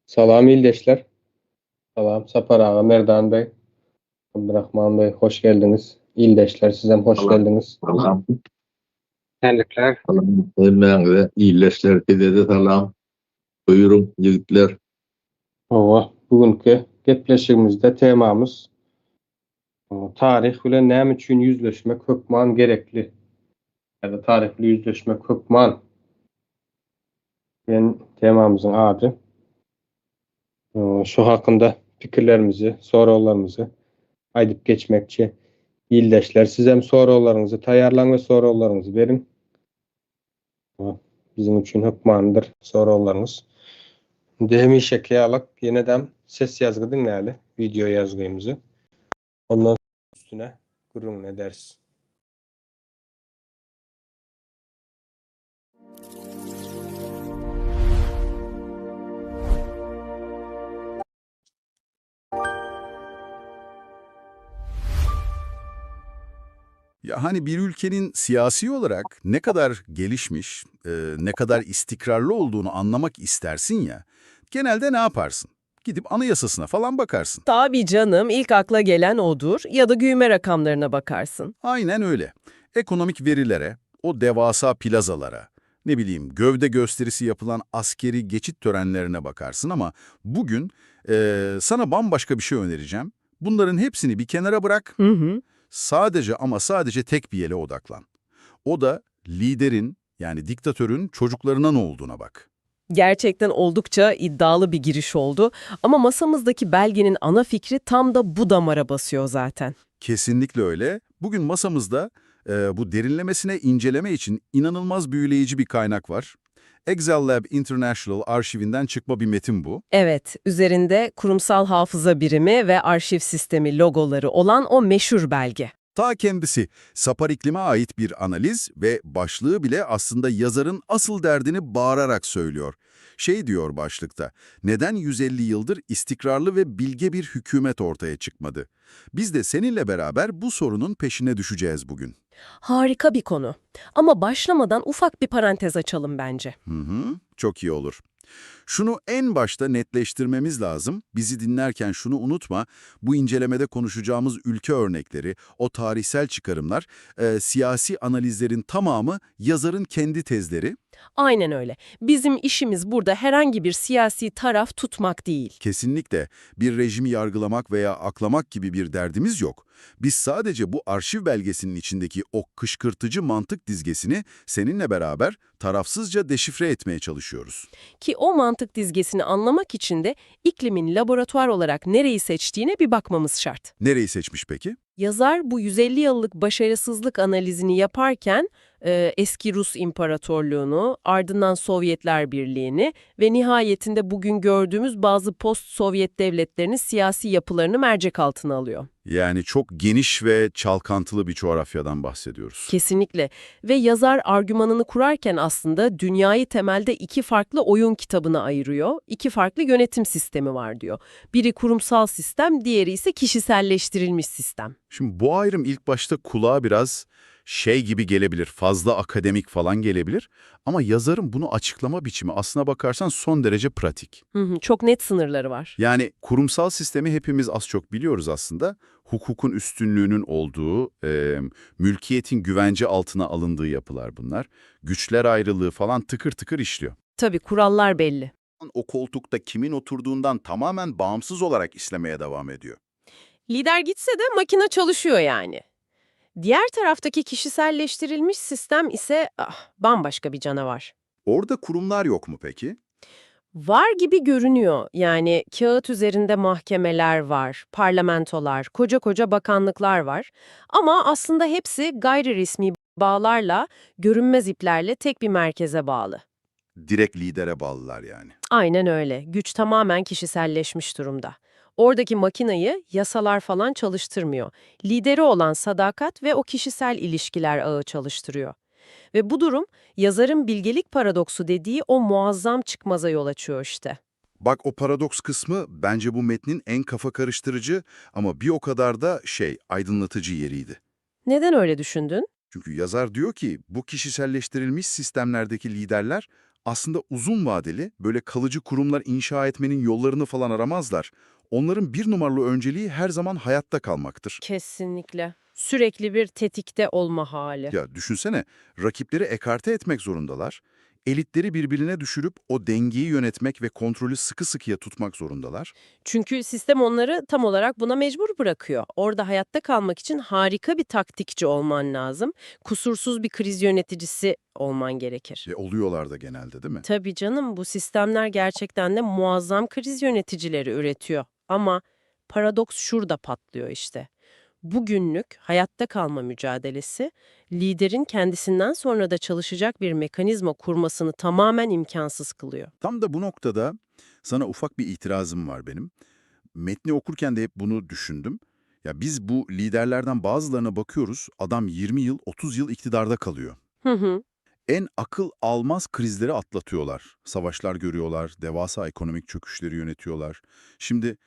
Salam ildeşler. Salam Sapar aga, Merdan bey, Abdurrahman bey, hoş geldiňiz. Ildeşler, sizem hoş Salam. geldiňiz. Salam. Senlikler. Salam. Hemmäňize ildeşler, size-de salam. Buyurun ýigitler. Hawa, bugünki gepleşigimizde temamyz taryh bilen näme üçin ýüzleşmek hökman gerekli? Ýa-da taryh bilen ýüzleşmek hökman diýen temamyzyň ady. Şu hakynda pikirlerimizi, soraglarymyzy aýdyp geçmekçi. Ildeşler, sizem soraglaryňyzy taýýarlaň we soraglaryňyzy beriň. Biziň üçin hökmanydyr soraglaryňyz. Indi hemişeki ýalak ýenedem ses ýazgy diňläli, wideo ýazgymyzy. Ondan üstüne gürrüňini ederis. Ya hani bir ülkenin siyasi olarak ne kadar gelişmiş, ne kadar istikrarlı olduğunu anlamak istersin ya, genelde ne yaparsın? Gidip anayasasına falan bakarsın. Tabii canım, ilk akla gelen odur ya da büyüme rakamlarına bakarsın. Aynen öyle. Ekonomik verilere, o devasa plazalara, ne bileyim gövde gösterisi yapılan askeri geçit törenlerine bakarsın ama bugün sana bambaşka bir şey önereceğim. Bunların hepsini bir kenara bırak. Hı hı. Sadece ama sadece tek bir yere odaklan. O da liderin yani diktatörün çocuklarına ne olduğuna bak. Gerçekten oldukça iddialı bir giriş oldu ama masamızdaki belgenin ana fikri tam da bu damara basıyor zaten. Kesinlikle öyle. Bugün masamızda bu derinlemesine inceleme için inanılmaz büyüleyici bir kaynak var. Excel Lab International arşivinden çıkma bir metin bu. Evet, üzerinde kurumsal hafıza birimi ve arşiv sistemi logoları olan o meşhur belge. Ta kendisi Sapar iklime ait bir analiz ve başlığı bile aslında yazarın asıl derdini bağırarak söylüyor. Şey diyor başlıkta, neden 150 yıldır istikrarlı ve bilge bir hükümet ortaya çıkmadı? Biz de seninle beraber bu sorunun peşine düşeceğiz bugün. Harika bir konu. Ama başlamadan ufak bir parantez açalım bence. Hı hı, çok iyi olur. Şunu en başta netleştirmemiz lazım. Bizi dinlerken şunu unutma, bu incelemede konuşacağımız ülke örnekleri, o tarihsel çıkarımlar, siyasi analizlerin tamamı yazarın kendi tezleri. Aynen öyle. Bizim işimiz burada herhangi bir siyasi taraf tutmak değil. Kesinlikle bir rejimi yargılamak veya aklamak gibi bir derdimiz yok. Biz sadece bu arşiv belgesinin içindeki o kışkırtıcı mantık dizgesini seninle beraber tarafsızca deşifre etmeye çalışıyoruz. Ki o mantık dizgesini anlamak için de iklimin laboratuvar olarak nereyi seçtiğine bir bakmamız şart. Nereyi seçmiş peki? Yazar bu 150 yıllık başarısızlık analizini yaparken eski Rus İmparatorluğunu, ardından Sovyetler Birliği'ni ve nihayetinde bugün gördüğümüz bazı post-Sovyet devletlerinin siyasi yapılarını mercek altına alıyor. Yani çok geniş ve çalkantılı bir coğrafyadan bahsediyoruz. Kesinlikle. Ve yazar argümanını kurarken aslında dünyayı temelde iki farklı oyun kitabına ayırıyor. İki farklı yönetim sistemi var diyor. Biri kurumsal sistem, diğeri ise kişiselleştirilmiş sistem. Şimdi bu ayrım ilk başta kulağa biraz şey gibi gelebilir, fazla akademik falan gelebilir. Ama yazarın bunu açıklama biçimi aslına bakarsan son derece pratik. Hı hı, çok net sınırları var. Yani kurumsal sistemi hepimiz az çok biliyoruz aslında. Hukukun üstünlüğünün olduğu, mülkiyetin güvence altına alındığı yapılar bunlar. Güçler ayrılığı falan tıkır tıkır işliyor. Tabii kurallar belli. O koltukta kimin oturduğundan tamamen bağımsız olarak işlemeye devam ediyor. Lider gitse de makine çalışıyor yani. Diğer taraftaki kişiselleştirilmiş sistem ise bambaşka bir canavar. Orada kurumlar yok mu peki? Var gibi görünüyor. Yani kağıt üzerinde mahkemeler var, parlamentolar, koca koca bakanlıklar var. Ama aslında hepsi gayri resmi bağlarla, görünmez iplerle tek bir merkeze bağlı. Direkt lidere bağlılar yani. Aynen öyle. Güç tamamen kişiselleşmiş durumda. Oradaki makinayı yasalar falan çalıştırmıyor. Lideri olan sadakat ve o kişisel ilişkiler ağı çalıştırıyor. Ve bu durum yazarın bilgelik paradoksu dediği o muazzam çıkmaza yol açıyor işte. Bak o paradoks kısmı bence bu metnin en kafa karıştırıcı ama bir o kadar da şey aydınlatıcı yeriydi. Neden öyle düşündün? Çünkü yazar diyor ki bu kişiselleştirilmiş sistemlerdeki liderler Aslında uzun vadeli böyle kalıcı kurumlar inşa etmenin yollarını falan aramazlar. Onların bir numaralı önceliği her zaman hayatta kalmaktır. Kesinlikle. Sürekli bir tetikte olma hali. Ya düşünsene, rakipleri ekarte etmek zorundalar. Elitleri birbirine düşürüp o dengeyi yönetmek ve kontrolü sıkı sıkıya tutmak zorundalar. Çünkü sistem onları tam olarak buna mecbur bırakıyor. Orada hayatta kalmak için harika bir taktikçi olman lazım. Kusursuz bir kriz yöneticisi olman gerekir. Ve oluyorlar da genelde değil mi? Tabii canım bu sistemler gerçekten de muazzam kriz yöneticileri üretiyor. Ama paradoks şurada patlıyor işte. Bugünlük hayatta kalma mücadelesi liderin kendisinden sonra da çalışacak bir mekanizma kurmasını tamamen imkansız kılıyor. Tam da bu noktada sana ufak bir itirazım var benim. Metni okurken de hep bunu düşündüm. Ya biz bu liderlerden bazılarına bakıyoruz, adam 20 yıl, 30 yıl iktidarda kalıyor. Hı hı. En akıl almaz krizleri atlatıyorlar. Savaşlar görüyorlar, devasa ekonomik çöküşleri yönetiyorlar. Şimdi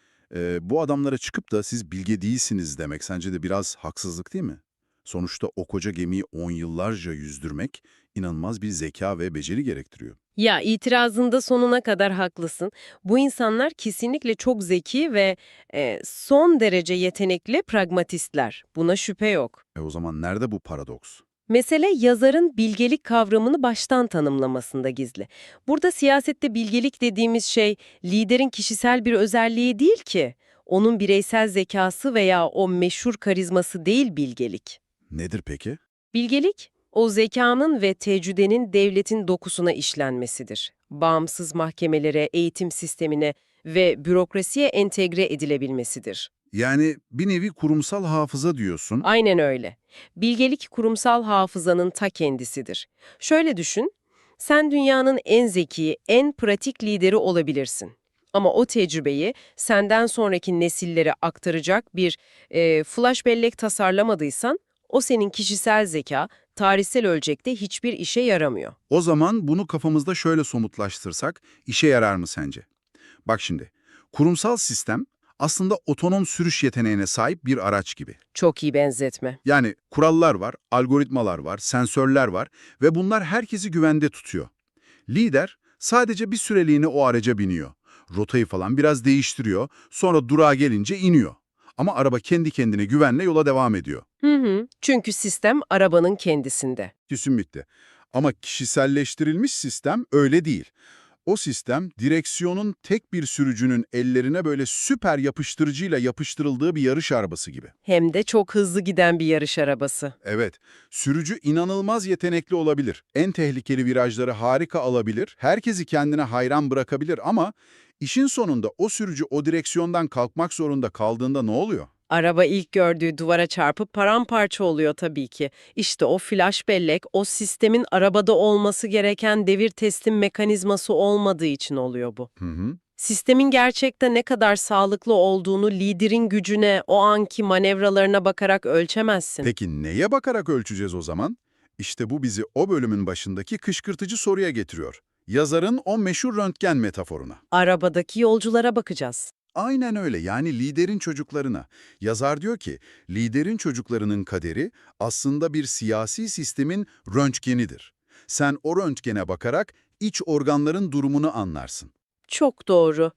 bu adamlara çıkıp da siz bilge değilsiniz demek sence de biraz haksızlık değil mi? Sonuçta o koca gemiyi on yıllarca yüzdürmek inanılmaz bir zeka ve beceri gerektiriyor. Ya itirazında sonuna kadar haklısın. Bu insanlar kesinlikle çok zeki ve son derece yetenekli pragmatistler. Buna şüphe yok. E o zaman nerede bu paradoks? Mesele yazarın bilgelik kavramını baştan tanımlamasında gizli. Burada siyasette bilgelik dediğimiz şey liderin kişisel bir özelliği değil ki. Onun bireysel zekası veya o meşhur karizması değil bilgelik. Nedir peki? Bilgelik, o zekanın ve tecrübenin devletin dokusuna işlenmesidir. Bağımsız mahkemelere, eğitim sistemine ve bürokrasiye entegre edilebilmesidir. Yani bir nevi kurumsal hafıza diyorsun. Aynen öyle. Bilgelik kurumsal hafızanın ta kendisidir. Şöyle düşün, sen dünyanın en zeki, en pratik lideri olabilirsin. Ama o tecrübeyi senden sonraki nesillere aktaracak bir flash bellek tasarlamadıysan, o senin kişisel zeka, tarihsel ölçekte hiçbir işe yaramıyor. O zaman bunu kafamızda şöyle somutlaştırsak işe yarar mı sence? Bak şimdi, kurumsal sistem aslında otonom sürüş yeteneğine sahip bir araç gibi. Çok iyi benzetme. Yani kurallar var, algoritmalar var, sensörler var ve bunlar herkesi güvende tutuyor. Lider sadece bir süreliğine o araca biniyor. Rotayı falan biraz değiştiriyor, sonra durağa gelince iniyor. Ama araba kendi kendine güvenle yola devam ediyor. Hı hı. Çünkü sistem arabanın kendisinde. Kesinlikle. Ama kişiselleştirilmiş sistem öyle değil. O sistem direksiyonun tek bir sürücünün ellerine böyle süper yapıştırıcıyla yapıştırıldığı bir yarış arabası gibi. Hem de çok hızlı giden bir yarış arabası. Evet, sürücü inanılmaz yetenekli olabilir. En tehlikeli virajları harika alabilir, herkesi kendine hayran bırakabilir ama işin sonunda o sürücü o direksiyondan kalkmak zorunda kaldığında ne oluyor? Araba ilk gördüğü duvara çarpıp paramparça oluyor tabii ki. İşte o flash bellek, o sistemin arabada olması gereken devir teslim mekanizması olmadığı için oluyor bu. Hı hı. Sistemin gerçekte ne kadar sağlıklı olduğunu liderin gücüne, o anki manevralarına bakarak ölçemezsin. Peki neye bakarak ölçeceğiz o zaman? İşte bu bizi o bölümün başındaki kışkırtıcı soruya getiriyor. Yazarın o meşhur röntgen metaforuna. Arabadaki yolculara bakacağız. Aynen öyle yani liderin çocuklarına. Yazar diyor ki, liderin çocuklarının kaderi aslında bir siyasi sistemin röntgenidir. Sen o röntgene bakarak iç organların durumunu anlarsın. Çok doğru.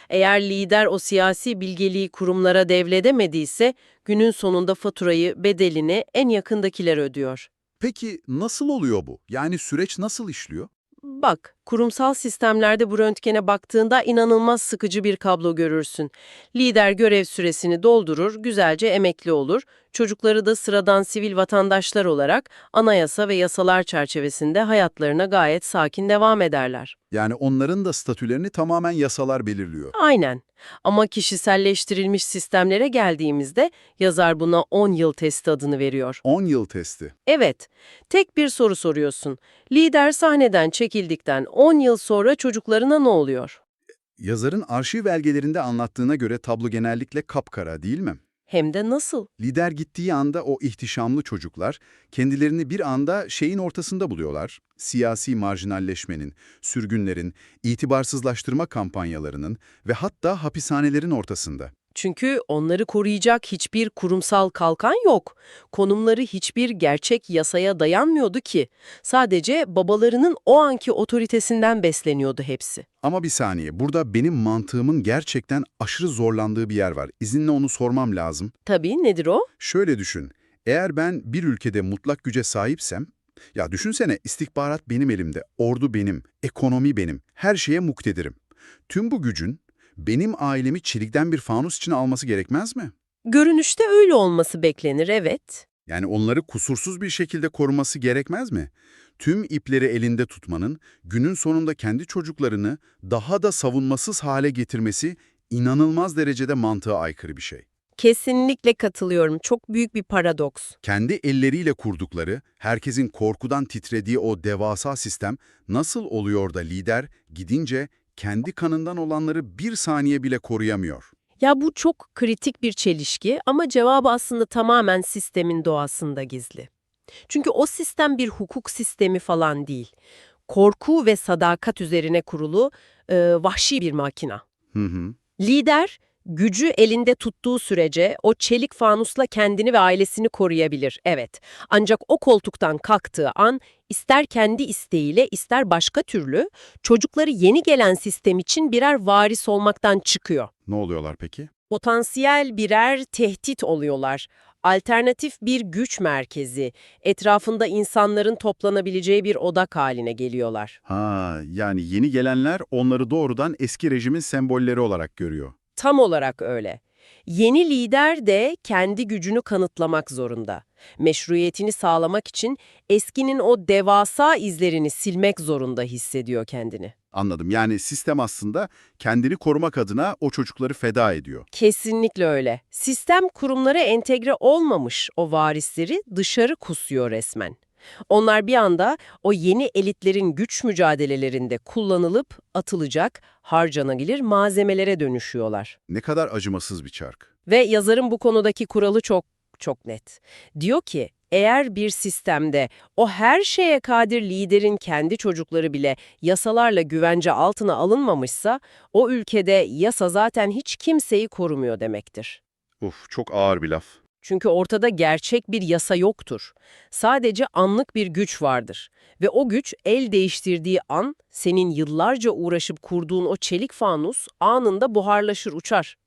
Eğer lider o siyasi bilgeliği kurumlara devredemediyse, günün sonunda faturayı, bedelini en yakındakiler ödüyor. Peki nasıl oluyor bu? Yani süreç nasıl işliyor? Bak, kurumsal sistemlerde bu röntgene baktığında inanılmaz sıkıcı bir kablo görürsün. Lider görev süresini doldurur, güzelce emekli olur. Çocukları da sıradan sivil vatandaşlar olarak anayasa ve yasalar çerçevesinde hayatlarına gayet sakin devam ederler. Yani onların da statülerini tamamen yasalar belirliyor. Aynen. Ama kişiselleştirilmiş sistemlere geldiğimizde yazar buna 10 yıl testi adını veriyor. 10 yıl testi. Evet, tek bir soru soruyorsun. Lider sahneden çekildikten 10 yıl sonra çocuklarına ne oluyor? Yazarın arşiv belgelerinde anlattığına göre tablo genellikle kapkara değil mi? Hem de nasıl? Lider gittiği anda o ihtişamlı çocuklar kendilerini bir anda şeyin ortasında buluyorlar. Siyasi marjinalleşmenin, sürgünlerin, itibarsızlaştırma kampanyalarının ve hatta hapishanelerin ortasında. Çünkü onları koruyacak hiçbir kurumsal kalkan yok. Konumları hiçbir gerçek yasaya dayanmıyordu ki. Sadece babalarının o anki otoritesinden besleniyordu hepsi. Ama bir saniye, burada benim mantığımın gerçekten aşırı zorlandığı bir yer var. İzinle onu sormam lazım. Tabii nedir o? Şöyle düşün, eğer ben bir ülkede mutlak güce sahipsem, ya düşünsene istihbarat benim elimde, ordu benim, ekonomi benim, her şeye muktedirim. Tüm bu gücün benim ailemi çelikten bir fanus içine alması gerekmez mi? Görünüşte öyle olması beklenir evet. Yani onları kusursuz bir şekilde koruması gerekmez mi? Tüm ipleri elinde tutmanın, günün sonunda kendi çocuklarını daha da savunmasız hale getirmesi inanılmaz derecede mantığa aykırı bir şey. Kesinlikle katılıyorum. Çok büyük bir paradoks. Kendi elleriyle kurdukları, herkesin korkudan titrediği o devasa sistem nasıl oluyor da lider gidince kendi kanından olanları bir saniye bile koruyamıyor? Ya bu çok kritik bir çelişki ama cevabı aslında tamamen sistemin doğasında gizli. Çünkü o sistem bir hukuk sistemi falan değil. Korku ve sadakat üzerine kurulu e, vahşi bir makina. Hı hı. Lider gücü elinde tuttuğu sürece o çelik fanusla kendini ve ailesini koruyabilir. Evet. Ancak o koltuktan kalktığı an ister kendi isteğiyle ister başka türlü çocukları yeni gelen sistem için birer varis olmaktan çıkıyor. Ne oluyorlar peki? Potansiyel birer tehdit oluyorlar. Alternatif bir güç merkezi, etrafında insanların toplanabileceği bir odak haline geliyorlar. Ha, yani yeni gelenler onları doğrudan eski rejimin sembolleri olarak görüyor. Tam olarak öyle. Yeni lider de kendi gücünü kanıtlamak zorunda. Meşruiyetini sağlamak için eskinin o devasa izlerini silmek zorunda hissediyor kendini. Anladım. Yani sistem aslında kendini korumak adına o çocukları feda ediyor. Kesinlikle öyle. Sistem kurumlara entegre olmamış o varisleri dışarı kusuyor resmen. Onlar bir anda o yeni elitlerin güç mücadelelerinde kullanılıp atılacak, harcanabilir malzemelere dönüşüyorlar. Ne kadar acımasız bir çark. Ve yazarın bu konudaki kuralı çok çok net. Diyor ki, eğer bir sistemde o her şeye kadir liderin kendi çocukları bile yasalarla güvence altına alınmamışsa, o ülkede yasa zaten hiç kimseyi korumuyor demektir. Uf, çok ağır bir laf. Çünkü ortada gerçek bir yasa yoktur. Sadece anlık bir güç vardır. Ve o güç el değiştirdiği an senin yıllarca uğraşıp kurduğun o çelik fanus anında buharlaşır uçar.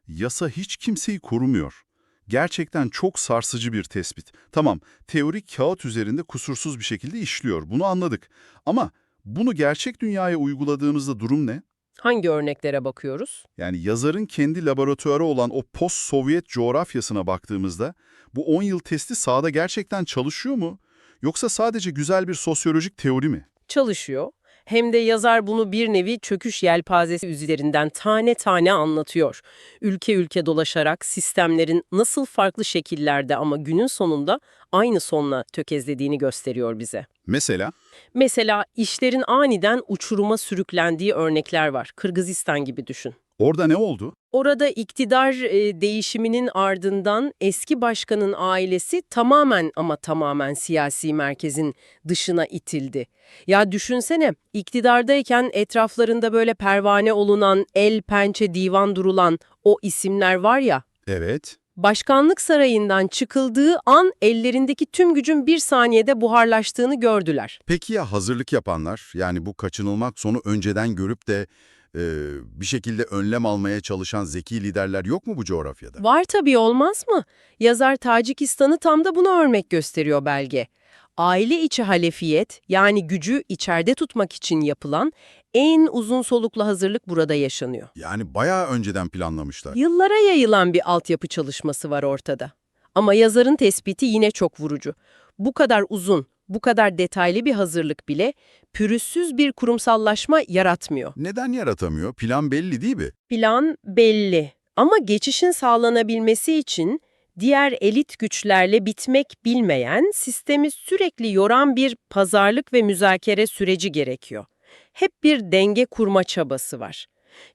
Yasa hiç kimseyi korumuyor. Gerçekten çok sarsıcı bir tespit. Tamam, teori kağıt üzerinde kusursuz bir şekilde işliyor. Bunu anladık. Ama bunu gerçek dünyaya uyguladığımızda durum ne? Hangi örneklere bakıyoruz? Yani yazarın kendi laboratuvarı olan o post-Sovyet coğrafyasına baktığımızda bu 10 yıl testi sahada gerçekten çalışıyor mu? Yoksa sadece güzel bir sosyolojik teori mi? Çalışıyor. Hem de yazar bunu bir nevi çöküş yelpazesi üzerinden tane tane anlatıyor. Ülke ülke dolaşarak sistemlerin nasıl farklı şekillerde ama günün sonunda aynı sonla tökezlediğini gösteriyor bize. Mesela? Mesela işlerin aniden uçuruma sürüklendiği örnekler var. Kırgızistan gibi düşün. Orada ne oldu? Orada iktidar e, değişiminin ardından eski başkanın ailesi tamamen ama tamamen siyasi merkezin dışına itildi. Ya düşünsene iktidardayken etraflarında böyle pervane olunan, el pençe divan durulan o isimler var ya, Evet. başkanlık sarayından çıkıldığı an ellerindeki tüm gücün bir saniyede buharlaştığını gördüler. Peki ya hazırlık yapanlar, yani bu kaçınılmak sonu önceden görüp de e, bir şekilde önlem almaya çalışan zeki liderler yok mu bu coğrafyada? Var tabii olmaz mı? Yazar Tacikistan'ı tam da buna örnek gösteriyor belge. Aile içi halefiyet yani gücü içeride tutmak için yapılan en uzun soluklu hazırlık burada yaşanıyor. Yani bayağı önceden planlamışlar. Yıllara yayılan bir altyapı çalışması var ortada. Ama yazarın tespiti yine çok vurucu. Bu kadar uzun, bu kadar detaylı bir hazırlık bile pürüzsüz bir kurumsallaşma yaratmıyor. Neden yaratamıyor? Plan belli değil mi? Plan belli ama geçişin sağlanabilmesi için diğer elit güçlerle bitmek bilmeyen, sistemi sürekli yoran bir pazarlık ve müzakere süreci gerekiyor. Hep bir denge kurma çabası var.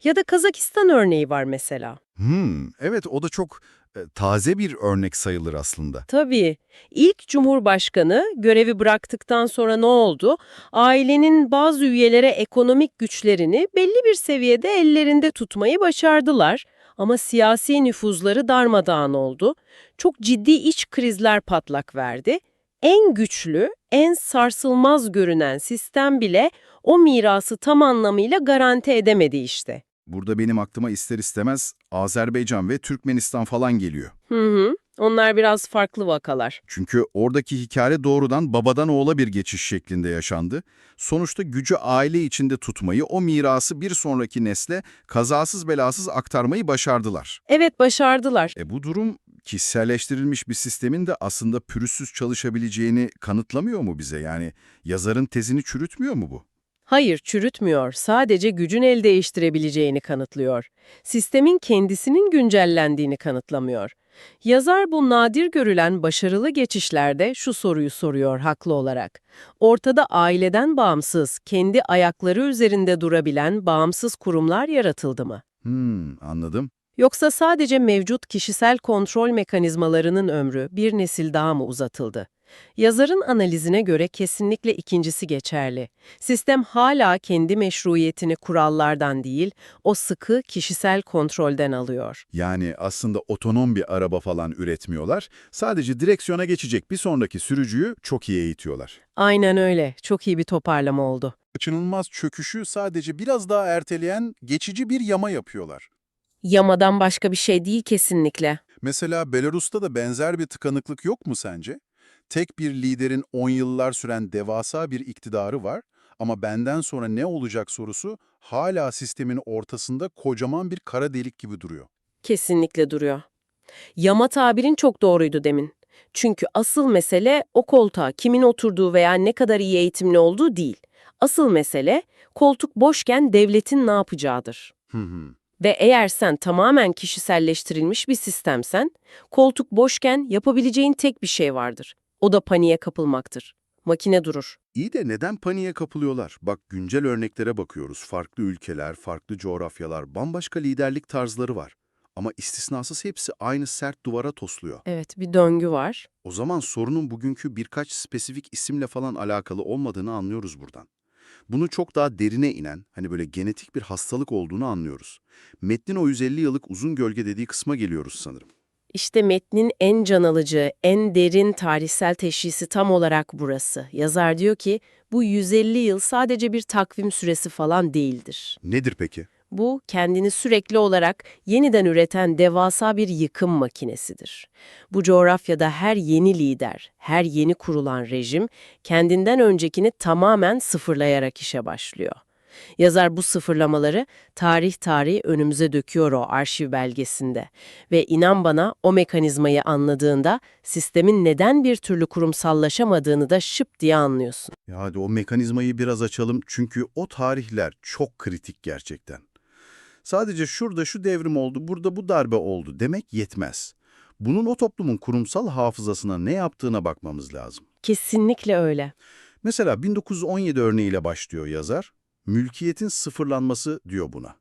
Ya da Kazakistan örneği var mesela. Hmm, evet o da çok e, taze bir örnek sayılır aslında. Tabii. İlk Cumhurbaşkanı görevi bıraktıktan sonra ne oldu? Ailenin bazı üyelere ekonomik güçlerini belli bir seviyede ellerinde tutmayı başardılar. Ama siyasi nüfuzları darmadağın oldu. Çok ciddi iç krizler patlak verdi. En güçlü, en sarsılmaz görünen sistem bile o mirası tam anlamıyla garanti edemedi işte. Burada benim aklıma ister istemez Azerbaycan ve Türkmenistan falan geliyor. Hı hı. Onlar biraz farklı vakalar. Çünkü oradaki hikaye doğrudan babadan oğula bir geçiş şeklinde yaşandı. Sonuçta gücü aile içinde tutmayı, o mirası bir sonraki nesle kazasız belasız aktarmayı başardılar. Evet başardılar. E bu durum kişiselleştirilmiş bir sistemin de aslında pürüzsüz çalışabileceğini kanıtlamıyor mu bize? Yani yazarın tezini çürütmüyor mu bu? Hayır, çürütmüyor. Sadece gücün el değiştirebileceğini kanıtlıyor. Sistemin kendisinin güncellendiğini kanıtlamıyor. Yazar bu nadir görülen başarılı geçişlerde şu soruyu soruyor haklı olarak. Ortada aileden bağımsız, kendi ayakları üzerinde durabilen bağımsız kurumlar yaratıldı mı? Hmm, anladım. Yoksa sadece mevcut kişisel kontrol mekanizmalarının ömrü bir nesil daha mı uzatıldı? Yazarın analizine göre kesinlikle ikincisi geçerli. Sistem hala kendi meşruiyetini kurallardan değil, o sıkı kişisel kontrolden alıyor. Yani aslında otonom bir araba falan üretmiyorlar. Sadece direksiyona geçecek bir sonraki sürücüyü çok iyi eğitiyorlar. Aynen öyle. Çok iyi bir toparlama oldu. Kaçınılmaz çöküşü sadece biraz daha erteleyen geçici bir yama yapıyorlar. Yamadan başka bir şey değil kesinlikle. Mesela Belarus'ta da benzer bir tıkanıklık yok mu sence? Tek bir liderin 10 yıllar süren devasa bir iktidarı var ama benden sonra ne olacak sorusu hala sistemin ortasında kocaman bir kara delik gibi duruyor. Kesinlikle duruyor. Yama tabirin çok doğruydu demin. Çünkü asıl mesele o koltuğa kimin oturduğu veya ne kadar iyi eğitimli olduğu değil. Asıl mesele koltuk boşken devletin ne yapacağıdır. Hı hı. Ve eğer sen tamamen kişiselleştirilmiş bir sistemsen, koltuk boşken yapabileceğin tek bir şey vardır. O da paniğe kapılmaktır. Makine durur. İyi de neden paniğe kapılıyorlar? Bak güncel örneklere bakıyoruz. Farklı ülkeler, farklı coğrafyalar, bambaşka liderlik tarzları var. Ama istisnasız hepsi aynı sert duvara tosluyor. Evet, bir döngü var. O zaman sorunun bugünkü birkaç spesifik isimle falan alakalı olmadığını anlıyoruz buradan. Bunu çok daha derine inen, hani böyle genetik bir hastalık olduğunu anlıyoruz. Metnin o 150 yıllık uzun gölge dediği kısma geliyoruz sanırım. İşte metnin en can alıcı, en derin tarihsel teşhisi tam olarak burası. Yazar diyor ki, bu 150 yıl sadece bir takvim süresi falan değildir. Nedir peki? Bu, kendini sürekli olarak yeniden üreten devasa bir yıkım makinesidir. Bu coğrafyada her yeni lider, her yeni kurulan rejim, kendinden öncekini tamamen sıfırlayarak işe başlıyor. Yazar bu sıfırlamaları tarih tarih önümüze döküyor o arşiv belgesinde. Ve inan bana o mekanizmayı anladığında sistemin neden bir türlü kurumsallaşamadığını da şıp diye anlıyorsun. Ya hadi o mekanizmayı biraz açalım çünkü o tarihler çok kritik gerçekten. Sadece şurada şu devrim oldu, burada bu darbe oldu demek yetmez. Bunun o toplumun kurumsal hafızasına ne yaptığına bakmamız lazım. Kesinlikle öyle. Mesela 1917 örneğiyle başlıyor yazar. Mülkiyetin sıfırlanması diyor buna.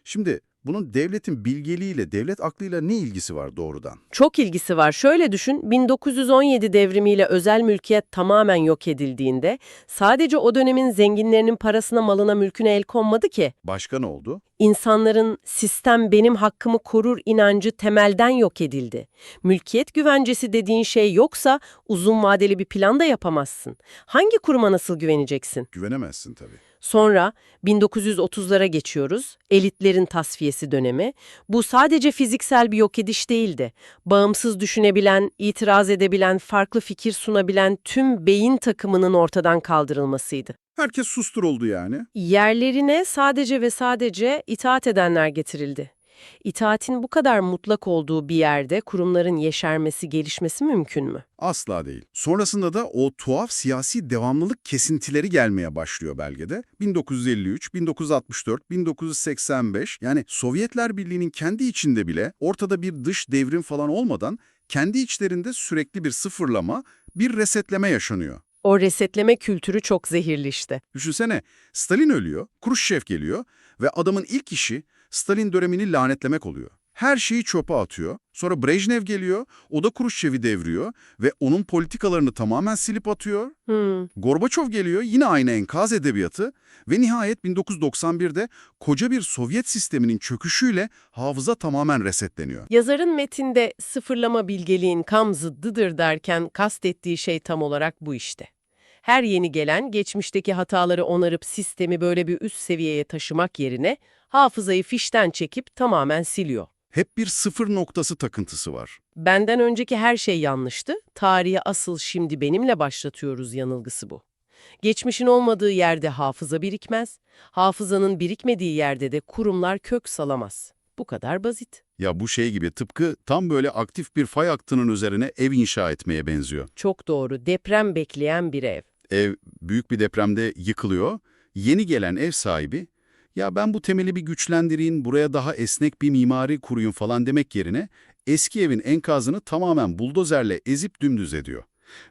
Şimdi bunun devletin bilgeliğiyle, devlet aklıyla ne ilgisi var doğrudan? Çok ilgisi var. Şöyle düşün, 1917 devrimiyle özel mülkiyet tamamen yok edildiğinde sadece o dönemin zenginlerinin parasına, malına, mülküne el konmadı ki. Başka ne oldu? İnsanların sistem benim hakkımı korur inancı temelden yok edildi. Mülkiyet güvencesi dediğin şey yoksa uzun vadeli bir plan da yapamazsın. Hangi kuruma nasıl güveneceksin? Güvenemezsin tabii. Sonra 1930'lara geçiyoruz. Elitlerin tasfiyesi dönemi. Bu sadece fiziksel bir yok ediş değildi. Bağımsız düşünebilen, itiraz edebilen, farklı fikir sunabilen tüm beyin takımının ortadan kaldırılmasıydı. Herkes susturuldu yani. Yerlerine sadece ve sadece itaat edenler getirildi. İtaatin bu kadar mutlak olduğu bir yerde kurumların yeşermesi, gelişmesi mümkün mü? Asla değil. Sonrasında da o tuhaf siyasi devamlılık kesintileri gelmeye başlıyor belgede. 1953, 1964, 1985 yani Sovyetler Birliği'nin kendi içinde bile ortada bir dış devrim falan olmadan kendi içlerinde sürekli bir sıfırlama, bir resetleme yaşanıyor. O resetleme kültürü çok zehirli işte. Düşünsene Stalin ölüyor, Kruşçev geliyor ve adamın ilk işi Stalin dönemini lanetlemek oluyor. Her şeyi çöpe atıyor. Sonra Brejnev geliyor, o da Kruşçev'i devriyor ve onun politikalarını tamamen silip atıyor. Gorbaçov geliyor, yine aynı enkaz edebiyatı ve nihayet 1991'de koca bir Sovyet sisteminin çöküşüyle hafıza tamamen resetleniyor. Yazarın metinde sıfırlama bilgeliğin kam zıddıdır derken kastettiği şey tam olarak bu işte. Her yeni gelen geçmişteki hataları onarıp sistemi böyle bir üst seviyeye taşımak yerine hafızayı fişten çekip tamamen siliyor. Hep bir sıfır noktası takıntısı var. Benden önceki her şey yanlıştı, tarihi asıl şimdi benimle başlatıyoruz yanılgısı bu. Geçmişin olmadığı yerde hafıza birikmez, hafızanın birikmediği yerde de kurumlar kök salamaz. Bu kadar basit. Ya bu şey gibi tıpkı tam böyle aktif bir fay hattının üzerine ev inşa etmeye benziyor. Çok doğru, deprem bekleyen bir ev. Ev büyük bir depremde yıkılıyor. Yeni gelen ev sahibi ya ben bu temeli bir güçlendireyim, buraya daha esnek bir mimari kuruyum falan demek yerine eski evin enkazını tamamen buldozerle ezip dümdüz ediyor.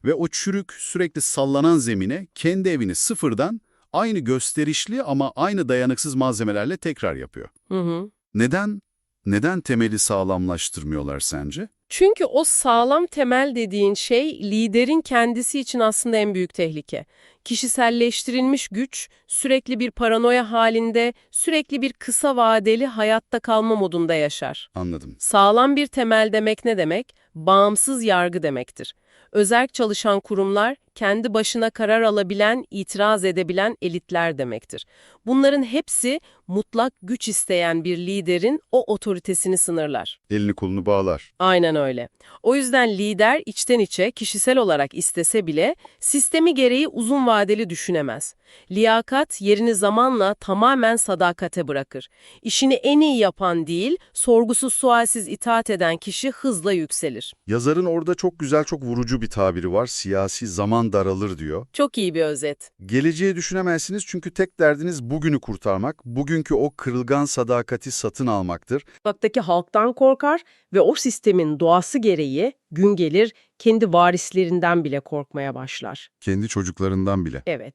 Ve o çürük, sürekli sallanan zemine kendi evini sıfırdan aynı gösterişli ama aynı dayanıksız malzemelerle tekrar yapıyor. Hı hı. Neden? Neden temeli sağlamlaştırmıyorlar sence? Çünkü o sağlam temel dediğin şey liderin kendisi için aslında en büyük tehlike. Kişiselleştirilmiş güç sürekli bir paranoya halinde, sürekli bir kısa vadeli hayatta kalma modunda yaşar. Anladım. Sağlam bir temel demek ne demek? Bağımsız yargı demektir. Özerk çalışan kurumlar, kendi başına karar alabilen, itiraz edebilen elitler demektir. Bunların hepsi mutlak güç isteyen bir liderin o otoritesini sınırlar. Elini kolunu bağlar. Aynen öyle. O yüzden lider içten içe kişisel olarak istese bile sistemi gereği uzun vadeli düşünemez. Liyakat yerini zamanla tamamen sadakate bırakır. İşini en iyi yapan değil, sorgusuz sualsiz itaat eden kişi hızla yükselir. Yazarın orada çok güzel, çok vurucu bir tabiri var. Siyasi zaman daralır diyor. Çok iyi bir özet. Geleceği düşünemezsiniz çünkü tek derdiniz bugünü kurtarmak, bugünkü o kırılgan sadakati satın almaktır. Sokaktaki halktan korkar ve o sistemin doğası gereği gün gelir kendi varislerinden bile korkmaya başlar. Kendi çocuklarından bile. Evet.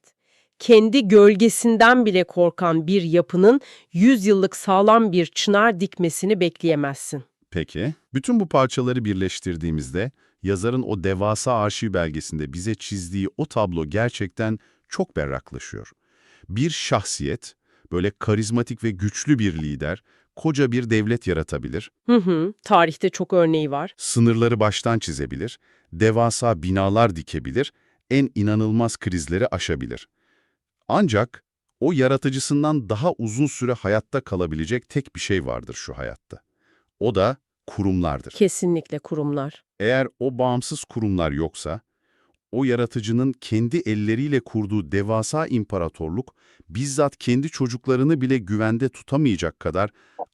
Kendi gölgesinden bile korkan bir yapının 100 yıllık sağlam bir çınar dikmesini bekleyemezsin. Peki. Bütün bu parçaları birleştirdiğimizde yazarın o devasa arşiv belgesinde bize çizdiği o tablo gerçekten çok berraklaşıyor. Bir şahsiyet, böyle karizmatik ve güçlü bir lider, koca bir devlet yaratabilir, Hı hı, tarihte çok örneği var. sınırları baştan çizebilir, devasa binalar dikebilir, en inanılmaz krizleri aşabilir. Ancak o yaratıcısından daha uzun süre hayatta kalabilecek tek bir şey vardır şu hayatta. O da kurumlardır. Kesinlikle kurumlar. Eğer o bağımsız kurumlar yoksa, o yaratıcının kendi elleriyle kurduğu devasa imparatorluk, bizzat kendi çocuklarını bile güvende tutamayacak kadar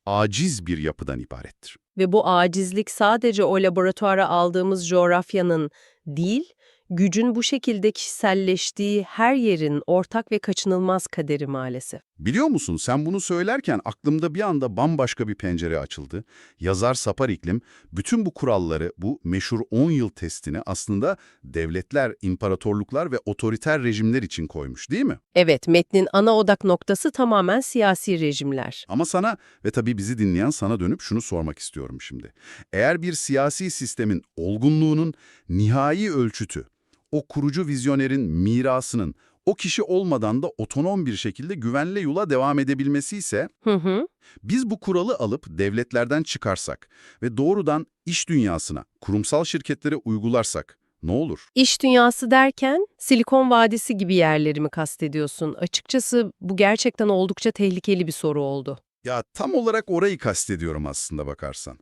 aciz bir yapıdan ibarettir. Ve bu acizlik sadece o laboratuvara aldığımız coğrafyanın değil, gücün bu şekilde kişiselleştiği her yerin ortak ve kaçınılmaz kaderi maalesef. Biliyor musun sen bunu söylerken aklımda bir anda bambaşka bir pencere açıldı. Yazar Sapar İklim bütün bu kuralları, bu meşhur 10 yıl testini aslında devletler, imparatorluklar ve otoriter rejimler için koymuş değil mi? Evet, metnin ana odak noktası tamamen siyasi rejimler. Ama sana ve tabii bizi dinleyen sana dönüp şunu sormak istiyorum şimdi. Eğer bir siyasi sistemin olgunluğunun nihai ölçütü, o kurucu vizyonerin mirasının o kişi olmadan da otonom bir şekilde güvenle yola devam edebilmesi ise Hı hı. biz bu kuralı alıp devletlerden çıkarsak ve doğrudan iş dünyasına, kurumsal şirketlere uygularsak ne olur? İş dünyası derken Silikon Vadisi gibi yerleri mi kastediyorsun? Açıkçası bu gerçekten oldukça tehlikeli bir soru oldu. Ya tam olarak orayı kastediyorum aslında bakarsan.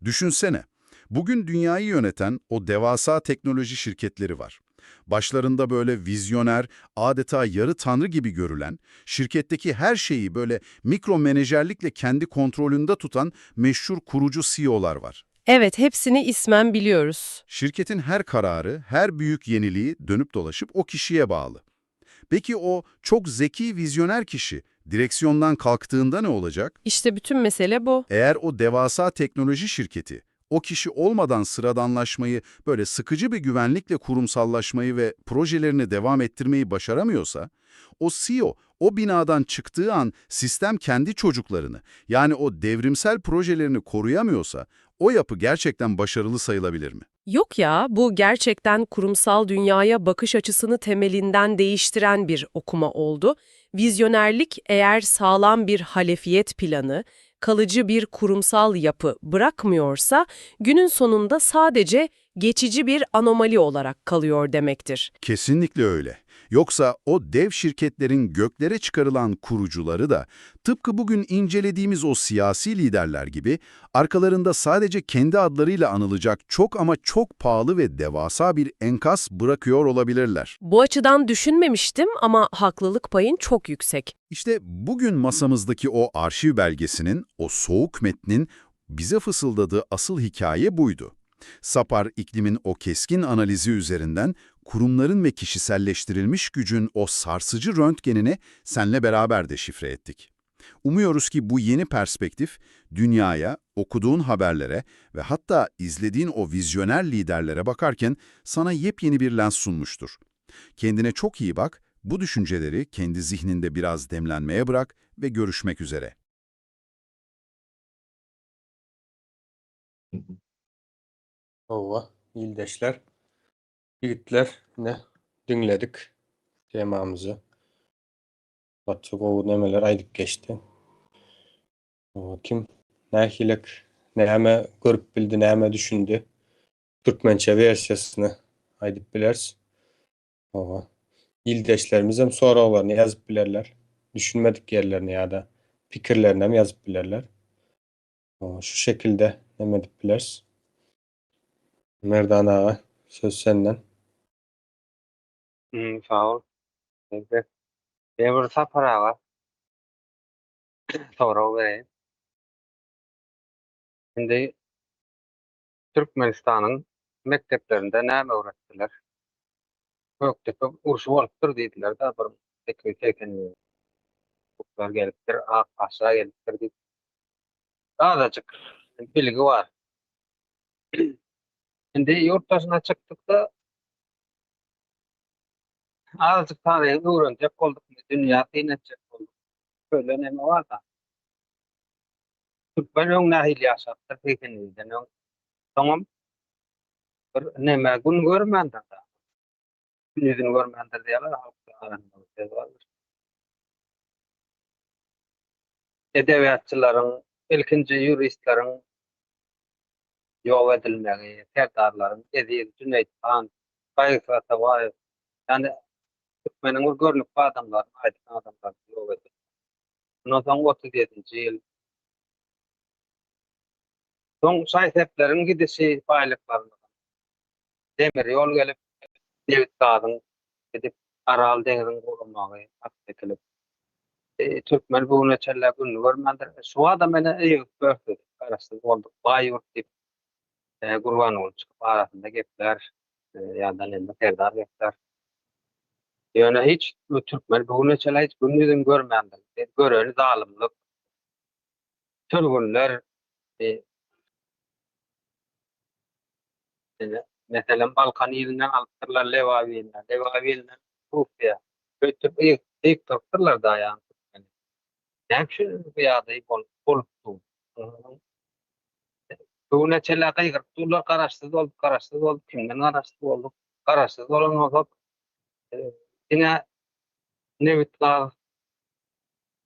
Düşünsene, bugün dünyayı yöneten o devasa teknoloji şirketleri var. Başlarında böyle vizyoner, adeta yarı tanrı gibi görülen, şirketteki her şeyi böyle mikro menajerlikle kendi kontrolünde tutan meşhur kurucu CEO'lar var. Evet, hepsini ismen biliyoruz. Şirketin her kararı, her büyük yeniliği dönüp dolaşıp o kişiye bağlı. Peki o çok zeki vizyoner kişi direksiyondan kalktığında ne olacak? İşte bütün mesele bu. Eğer o devasa teknoloji şirketi o kişi olmadan sıradanlaşmayı, böyle sıkıcı bir güvenlikle kurumsallaşmayı ve projelerini devam ettirmeyi başaramıyorsa, o CEO O binadan çıktığı an sistem kendi çocuklarını, yani o devrimsel projelerini koruyamıyorsa, o yapı gerçekten başarılı sayılabilir mi? Yok ya, bu gerçekten kurumsal dünyaya bakış açısını temelinden değiştiren bir okuma oldu. Vizyonerlik eğer sağlam bir halefiyet planı, kalıcı bir kurumsal yapı bırakmıyorsa, günün sonunda sadece geçici bir anomali olarak kalıyor demektir. Kesinlikle öyle. Yoksa o dev şirketlerin göklere çıkarılan kurucuları da tıpkı bugün incelediğimiz o siyasi liderler gibi arkalarında sadece kendi adlarıyla anılacak çok ama çok pahalı ve devasa bir enkaz bırakıyor olabilirler. Bu açıdan düşünmemiştim ama haklılık payın çok yüksek. İşte bugün masamızdaki o arşiv belgesinin, o soğuk metnin bize fısıldadığı asıl hikaye buydu. Sapar iklimin o keskin analizi üzerinden kurumların ve kişiselleştirilmiş gücün o sarsıcı röntgenini senle beraber deşifre ettik. Umuyoruz ki bu yeni perspektif dünyaya, okuduğun haberlere ve hatta izlediğin o vizyoner liderlere bakarken sana yepyeni bir lens sunmuştur. Kendine çok iyi bak, bu düşünceleri kendi zihninde biraz demlenmeye bırak ve görüşmek üzere. Hawa, ildeşler, ýigitler ne diňledik temamyzy. Gaty gowy nemeler aýdyp geçdi. Hawa, Kim nähilek näme görüp bildi, näme düşündi. Türkmençe wersiýasyny aýdyp bileriz. Hawa. Ildeşlerimiz hem soraglaryny ýazyp bilerler. Düşünmedik ýerlerini ýa-da pikirlerini hem ýazyp bilerler. Hawa, şu şekilde näme edip bileriz. Merdan aga, söz senden. Hmm, sag ol. Neyse. Ben bir Sapar aga sorag bereýin. Indi Türkmenistanyň mekdeplerinde näme öwretdiler? Gökdepe urşy bolupdyr diýdiler da bir 880 Türkler gelipdir, ak aşağı gelipdir diýip. Azajyk bilgi bar. Indi ýurt daşyna çykdyk da azajyk taryhy öwrenjek bolduk, dünýä syn etjek bolduk. Şöyle näme bar da. Türkmen öň nähili ýaşapdyr 87-den öň. Soňam bir näme gün görmändir da. Gün ýüzüni görmändir diýýärler, halk arasynda bir söz bardyr. Edebiýatçylaryň, ilkinji ýuristleriň ýok edilmegi, serdarlaryň Eziz, Jüneýt han, Gaýgysyz Atabaýew, ýani türkmeniň bir görnükli adamlaryny, aýdyň adamlaryny ýok edildi. Bundan soň 37-nji ýyl Soň şaý-sepleriň gidişi baýlyklarymyzyň. Demir ýol gelip, nebit gazyň gidip, Aral deňziň guramagy akyp çekilip. E, türkmen bu güne çenli gününi görmändir. Şu adam meni ýygyp börsedi. Garaşsyz bolduk, baý ýurt diýip, e, Gurbanguly çykyp arasynda gepler, e, ýa-da indi Serdar gepler. Ýöne hiç bu türkmen bu güne çenli hiç gün ýüzüni görmändir. E, Göreni zalymlyk, sürgünler, e, Ine, meselem, Balkan ilinden alypdyrlar Lebap iline, Lebap ilinden Russiýa. Öýtüp ýykdyrypdyrlar da ýa. Näme üçin bu ýagdaý bolup bolupdy? Bu güne çenli gygyryp durlar, garaşsyz bolduk, garaşsyz bolduk, kimden garaşsyz bolduk? Garaşsyz bolan bolsak, e, diňe nebit gaz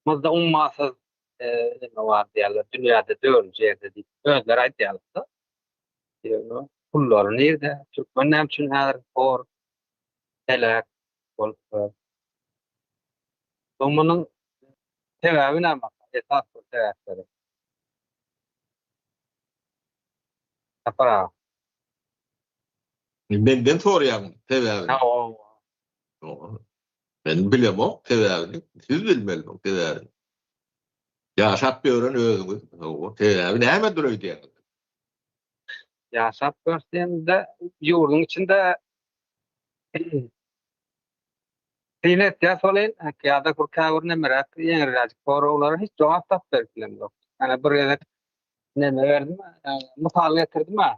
muzda ummasyz e, neme bar diýýärler, dünýäde dördünji ýerde diýip özleri aýdýarlar. Ýöne pullary nirde? Türkmen näme üçin häzir hor, heläk bolupdyr? Soň munuň sebäbi näme? Esas bu sebäpleri. Sapar aga. Menden soraýaň sebäbini. Ha, o. Men bilemok sebäbini. Siz bilmeli muň sebäbini. Ýaşap ýören özüňiz. Hawa, sebäbi nämedir öýdýäňiz? Ýaşap görseňde ýurduň içinde syn etýäs welin, ýa-da bir käbir nemeräk ýeňilräjik soraglara hiç jogap tapyp berip bilemzok. Ýani bir gezek neme berdim, mysal getirdim-ä.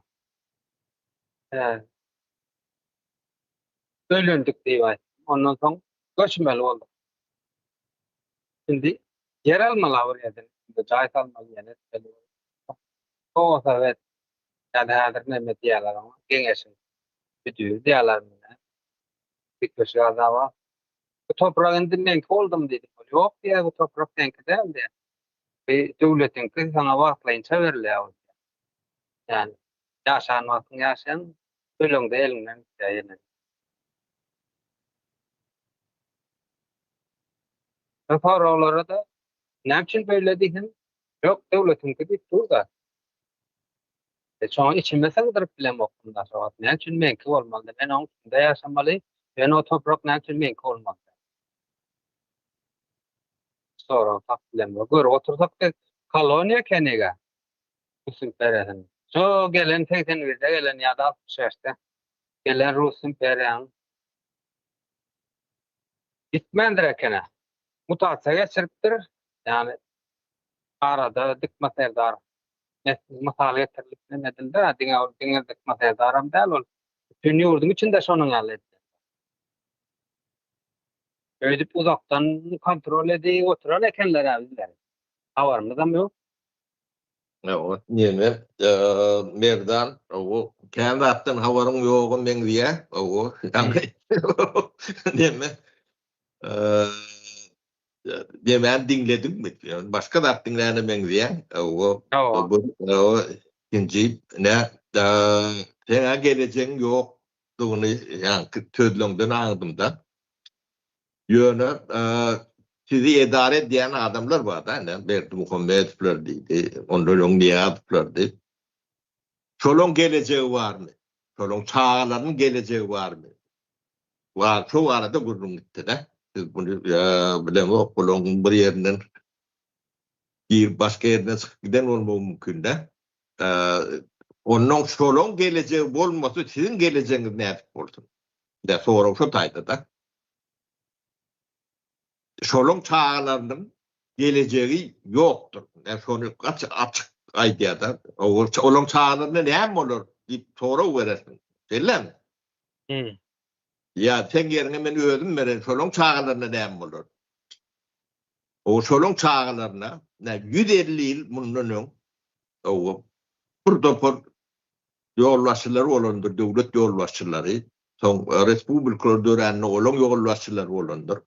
Öýlendik diýip aýtdym. Ondan soň göçmeli bolduk. Indi ýer almaly bir ýerden, jaý salmaly ýene etmeli. Sowet ýa-da häzir näme diýýärler oňa, geňeşiň müdiri diýýärler muny. Dikbaşy azaba. Bu toprak indi meňki boldum diýdi. Ol ýok diýýär, bu toprak seňki däl diýýär. Bu döwletiňki saňa wagtlaýynça berilýär ol diýýär. Ýani ýaşan wagtyň ýaşaýaň, öleňde eliňden gidýär ýene. Bu soraglara-da näme üçin beýle diýsem, ýok döwletiňki diýip dur-da. E, şoňa içime sygdyryp bilemokdym da şo wagt. Näme üçin meňki bolmaly? Men oň üstünde ýaşamaly. Ýöne o toprak näme üçin meňki bolmaly? Sorag tapyp bilemok. Görüp otursak biz koloniýa ekenig-ä. Rus imperiýasynyň. Şo gelen 81-de gelen ýa-da 65-de gelen Rus imperiýanyň gitmändir ekeni. Mutasiýa geçiripdir. Ýagny arada Dikma serdar mysal getirilip neme edildi, diňe ol diňe Dikma serdaram däl ol bütin ýurduň içinde şonuň ýaly edildi. Öýdüp uzakdan kontrol edip oturan ekenler-ä bizleri. Habarymyzam ýok. Ýok, neme, Merdan, o kän zatdan habaryň ýoga meňzeýär, o neme, nemäni diňlediňmi? Başga zat diňläne meňzeýäň, o ikinji, nä, seň-ä gelejegiň ýokdugyny ýaňky sözleňden aňdym-da. Ýöne sizi edara edýän adamlar bar-da, ine, Berdimuhamedowlar diýdi, ondan öň Nyýazowlar diýip. Şolaň gelejegi barmy? Şolaň çagalarynyň gelejegi barmy? Bar, şo barada gürrüň gitdi-de. Siz muny bilemok, bulaň bir ýerinden girip, başga ýerinden çykyp giden bolmagy mümkin-de. Onnoň şolaň gelejegi bolmasa, siziň gelejegiňiz nädip bolsun? Ine, sorag şo taýda-da. Şolaň çagalarynyň gelejegi ýokdur. Men şony gaty açyk aýdýar-da. Olaň çagalaryna näme bolar diýip sorag berersiň. Şeýlemi? Ýa seň ýeriňe men özüm bereýin, şolaň çagalaryna näme bolar? O şolaň çagalaryna 150 ýyl mundan öň bir topar ýolbaşçylary bolandyr, döwlet ýolbaşçylary, soň respublikalar dörände olaň ýolbaşçylary bolandyr.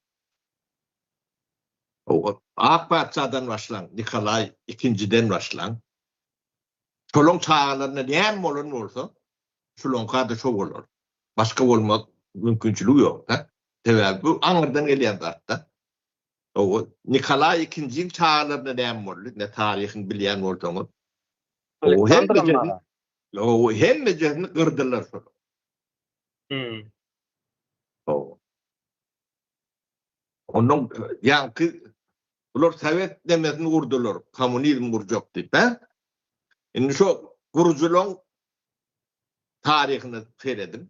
Ak patyşadan başlaň, Nikolaý ikinjiden başlaň. Şolaň çagalaryna näme bolan bolsa, şulaňka-da şo bolar. Başga bolmaz mümkinçiligi ýok-da. Sebäbi bu aňyrdan gelýän zat-da. Nikolaý ikinjiň çagalaryna näme boldy? Ine taryhyny bilýän bolsaňyz. Hemmejesini gyrdylar şol. Hmm. Ondan ýaňky bular sowet demesini gurdular, kommunizm gurjak diýip, hä? Indi şo gurujylaryň taryhyna serediň.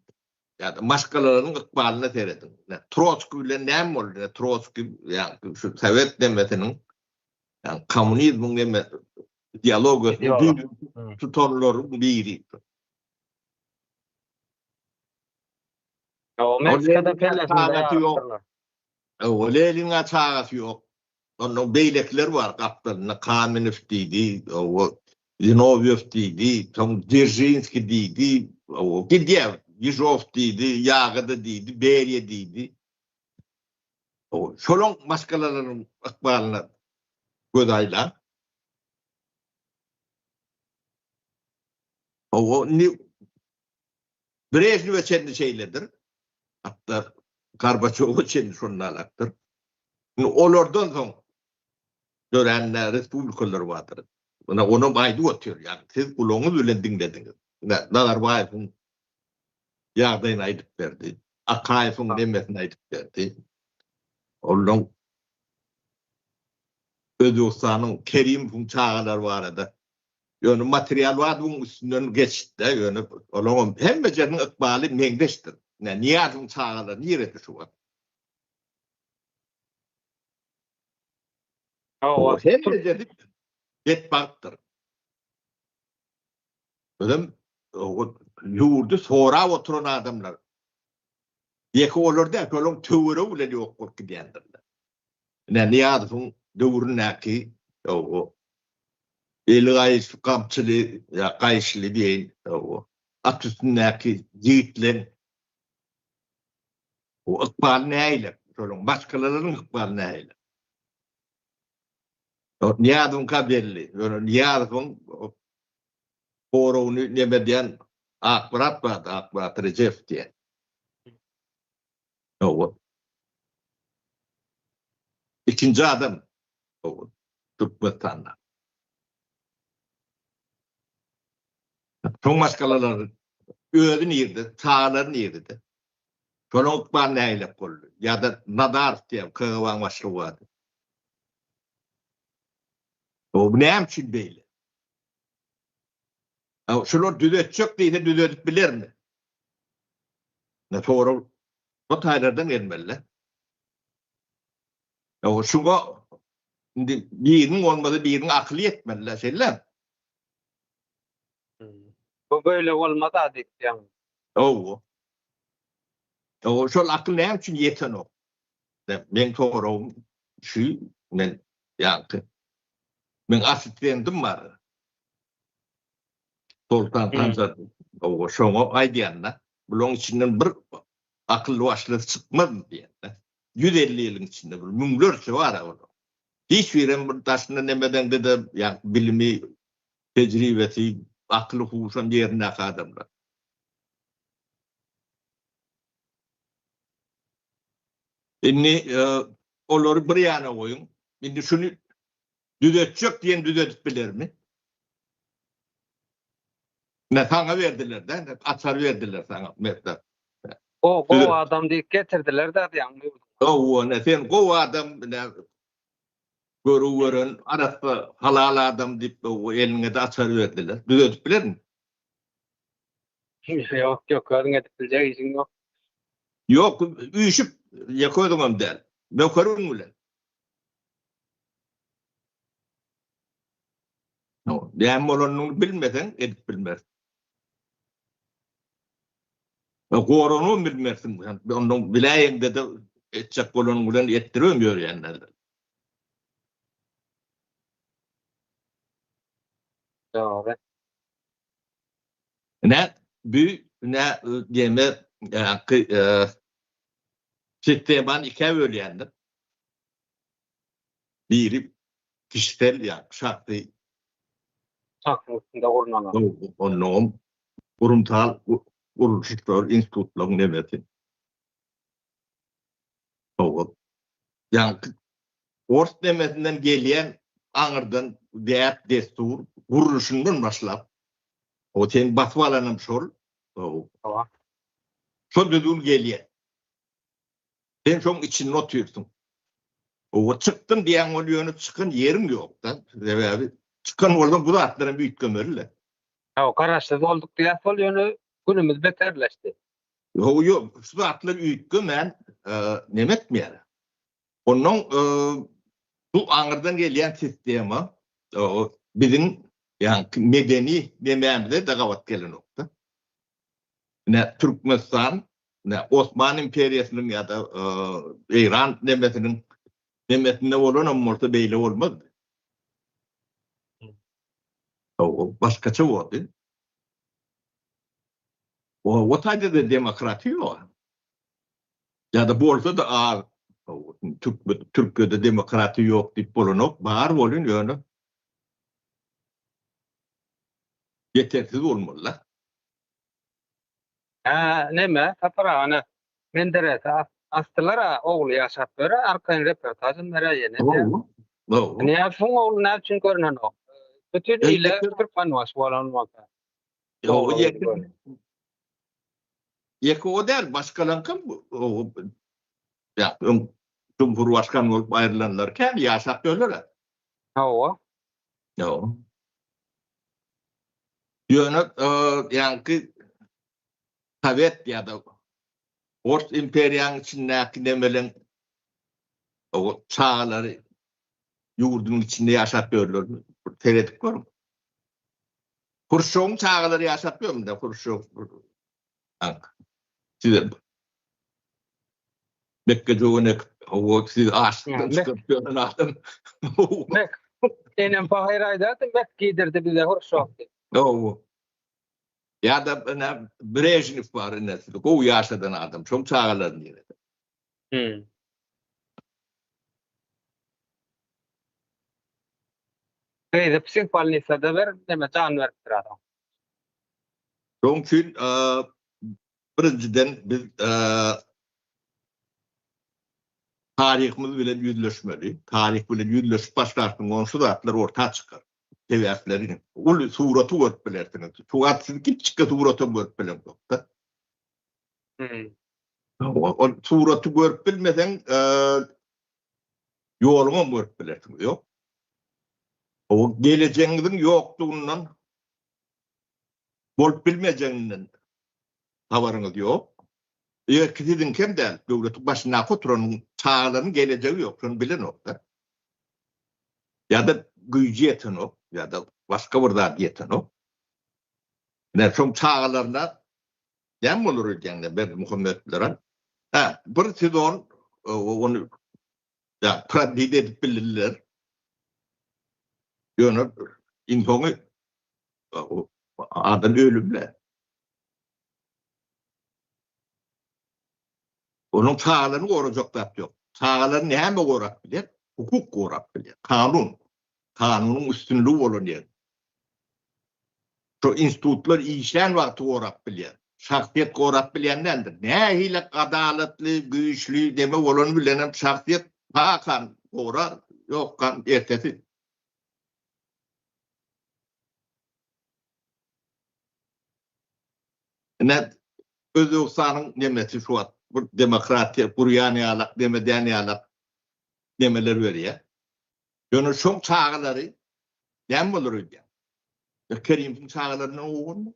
Ýa-da maşgalalaryň ykbalyna serediň. Trotskiý bilen näme boldy? Trotskiý ýa şu sowet demesiniň, ýa kommunizmiň neme ideologiýasyny düýbüni tutanlaryň biri. O Meksikada pellesinde ýarypdyrlar. O Leniniň çagasy ýok. Ondan beýlekiler bar gapdalynda Kamenew diýdi, o Zinowýew diýdi, soň Dzeržinskiý diýdi, o gidýär, Ýežow diýdi, Ýagoda diýdi, Beriýa diýdi. O şolaň maşgalalarynyň ykbalyna göz aýlaň. O indi Brežnewe çenli şeýledir. Hatda Gorbaçýowa çenli şonda alakdyr. Indi olardan soň dörän respublikalar bardyr. Ine onam aýdyp otyr. Ýagny siz gulagyňyz bilen diňlediňiz. Ine Nazarbaýewiň ýagdaýyny aýdyp berdi. Akaýewiň nemesini aýdyp berdi. Ondan Özbegistanyň Kerimowyň çagalary barada Ýöne material bar buň üstünden geçdi-de, ýöne olaňam hemmejesiniň ykbaly meňzeşdir. Ine, Nyýazowyň çagalary nirede şu wagt? Hawa, hemmejesi betbagtdyr. Özem ýurdy sorap oturan adamlar. Ýeke olar däl, şolaryň töweregi bilen ýok bolup gidýändirler. Ine Nyýazowyň döwründäki o eli gaýyş gamçyly ýa gaýyşly diýeýin, o at üstündäki ýigitleň o ykbaly nähili? Şolaryň maşgalalarynyň ykbaly nähili? Nyýazowyňka belli. Ýöne Nyýazowyň goragyny neme edýän Akmyrat bardy, Akmyrat Rejepow diýen. Hawa. Ikinji adam hawa Türkmenistanda. Soň maşgalalary özi nirde, çagalary nirde? Şonuň ykbaly nähilek boldy? Ýa-da Nazarow diýen KGB-niň başlygy bardy. Bu näme üçin beýle? Şular düzetjek diýse düzedip bilermi? Ne sorag bu taýlardan gelmeli. Ýa şuňa indi biriniň bolmasa biriniň akyly ýetmeli, şeýle. Bu böyle bolmaz a diýip. Hawa. Hawa, şol akyl näme üçin ýetenok? Meň soragym şu, men ýaňky meň assistentim bar. Soltan Sanjar hawa, şoňa aýdýan-da, bularyň içinden bir akylly başlysy çykmaz diýen-de. 150 ýylyň içinde bir müňlerçe bar-a olar. Hiç birem bir daşyndan nemedeňde-de ýa bilimi, tejribesi, akyly huşam ýerindäki adamlar. Indi olary bir ýana goýuň. Indi şuny düzetjek diýen düzedip bilermi? Ne saňa berdiler-de, açar berdiler saňa Merdan. O gowy adam diýip getirdiler-de diýýäň. Hawa, ne sen gowy adam, ne görüp gören arassa halal adam diýip eliňe-de açar berdiler. Düzedip bilermi? Ýok, ýok, özüň edip biljek işiň ýok. Ýok, üýşüp, ýeke özüňem däl. Nökeriň bilen. Näme bolanyny bilmeseň, edip bilmersiň. Goranybam bilmersiň. Ondan biläýeňde-de etjek bolanyň bilen etdiribem ýörýänler. Dogry. Ine, bu ine diýme ýaňky sistemany ikä bölýändir. Biri kişisel ýa şahsy Şahsyň üstünde gurnalan. Onnoňam gurumsal gurluşlar, institutlaryň nemesi. Hawa. Ýaňky ors nemesinden gelýän aňyrdan däp-dessur gurluşyndan başlap, o seni basyp alanam şol. Hawa. Şol düzgün gelýär. Sen şoň içinde otyrsyň. Owa çykdym diýýäň ol ýöne çykan ýeriň ýok-da. Sebäbi çykan bolsaň bu zatlar hem üýtgemeli-le. Hawa, garaşsyz bolduk diýýäs ol ýöne günümiz beterleşdi. Hawa, ýok, şu zatlar üýtgemän neme etmeýär. Onnoň bu aňyrdan gelýän sistema biziň ýaňky medeni nemämize-de gabat gelenok-da. Ine, Türkmenistan Ine, Osman imperiýasynyň ýa-da Eýran nemesiniň nemesinde bolanam bolsa beýle bolmazdy. O başgaça boldy. O o taýda-da demokratiýa ýok. Ýa-da bolsa-da az. Türk Türkiýede demokratiýa ýok diýip bolanok, bar bolyn ýöne ýetersiz bolmaly-da. Hä, neme, Sapar aga, ine, Menderesi asdylar-a, ogly ýaşap ýör-ä, arkaýyn reportažam berýär ýene. Hawa. Nyýazowyň ogly näme üçin görnenok? Bütin ile Türkmenbaşy bolan bolsa. Ýok, ýeke ýeke o däl, başgalaňkam ýa öň Cumhurbaşkan bolup aýrylanlar kän ýaşap ýörler-ä. Hawa. Ýok. Ýöne ýaňky Sowet ýa-da Ors imperiýanyň içindäki nemeleň çagalary ýurduň içinde ýaşap ýörlermi? Bir seredip görüň. Hruşýowyň çagalary ýaşap ýörmi? Hruşýow size mekgejöwen ekip. Hawa, siz açlykdan çykyp ýören adam. Mek. Enem pahyr aýdardy, mek giydirdi bize Hruşýow diýip. Hawa. Ýa-da ine Brežnew bar ine sizi gowy ýaşadan adam, şoň çagalary nirede? Hmm. Gyzy psihbolnisada ber, neme jan beripdir adam. Şoň üçin birinjiden biz taryhymyz bilen ýüzleşmeli. Taryh bilen ýüzleşip başlarsyň, ondan şu zatlar orta çykar. Sebäpleri uly suraty görüp bilersiňiz. Şu wagt siz kiçijik suratam görüp bileňzok-da. Hmm. Ol suraty görüp bilmeseň, ýoluňam görüp bilersiňiz, ýok. O gelejegiňiziň ýokdugyndan bolup bilmejeginden habaryňyz ýok. Eger ki siziňkem däl, döwletiň başyndaky oturanyň çagalarynyň gelejegi ýok, şony bilenok-da. Ýa-da güýji ýetenok, ýa-da başga bir zat ýetenok. Ine, şoň çagalaryna näme bolar öýdýäňler Berdimuhamedowylara? Hä, bir sezon ony ýa prodlid edip bildiler. Ýöne iň soňy adam ölümle. Onuň çagalaryny gorajak zat ýok. Çagalaryny näme gorap biler? Hukuk gorap bilýär. Kanun. Kanunyň üstünligi bolan ýer. Şo institutlar işlän wagty gorap bilýär. Şahsyýet gorap bilýän däldir. Nähili adalatly, güýçli neme bolany bilenem şahsyýet hakan gorar, ýokkan ertesi. Ine Özbegistanyň nemesi şu wagt bir demokratiýa gurýan ýalak, neme edýän ýalak nemeler berýär. Ýöne şoň çagalary näme bolar öýdýäň? Ýa Kerimowyň çagalaryndan gowy bolmaz.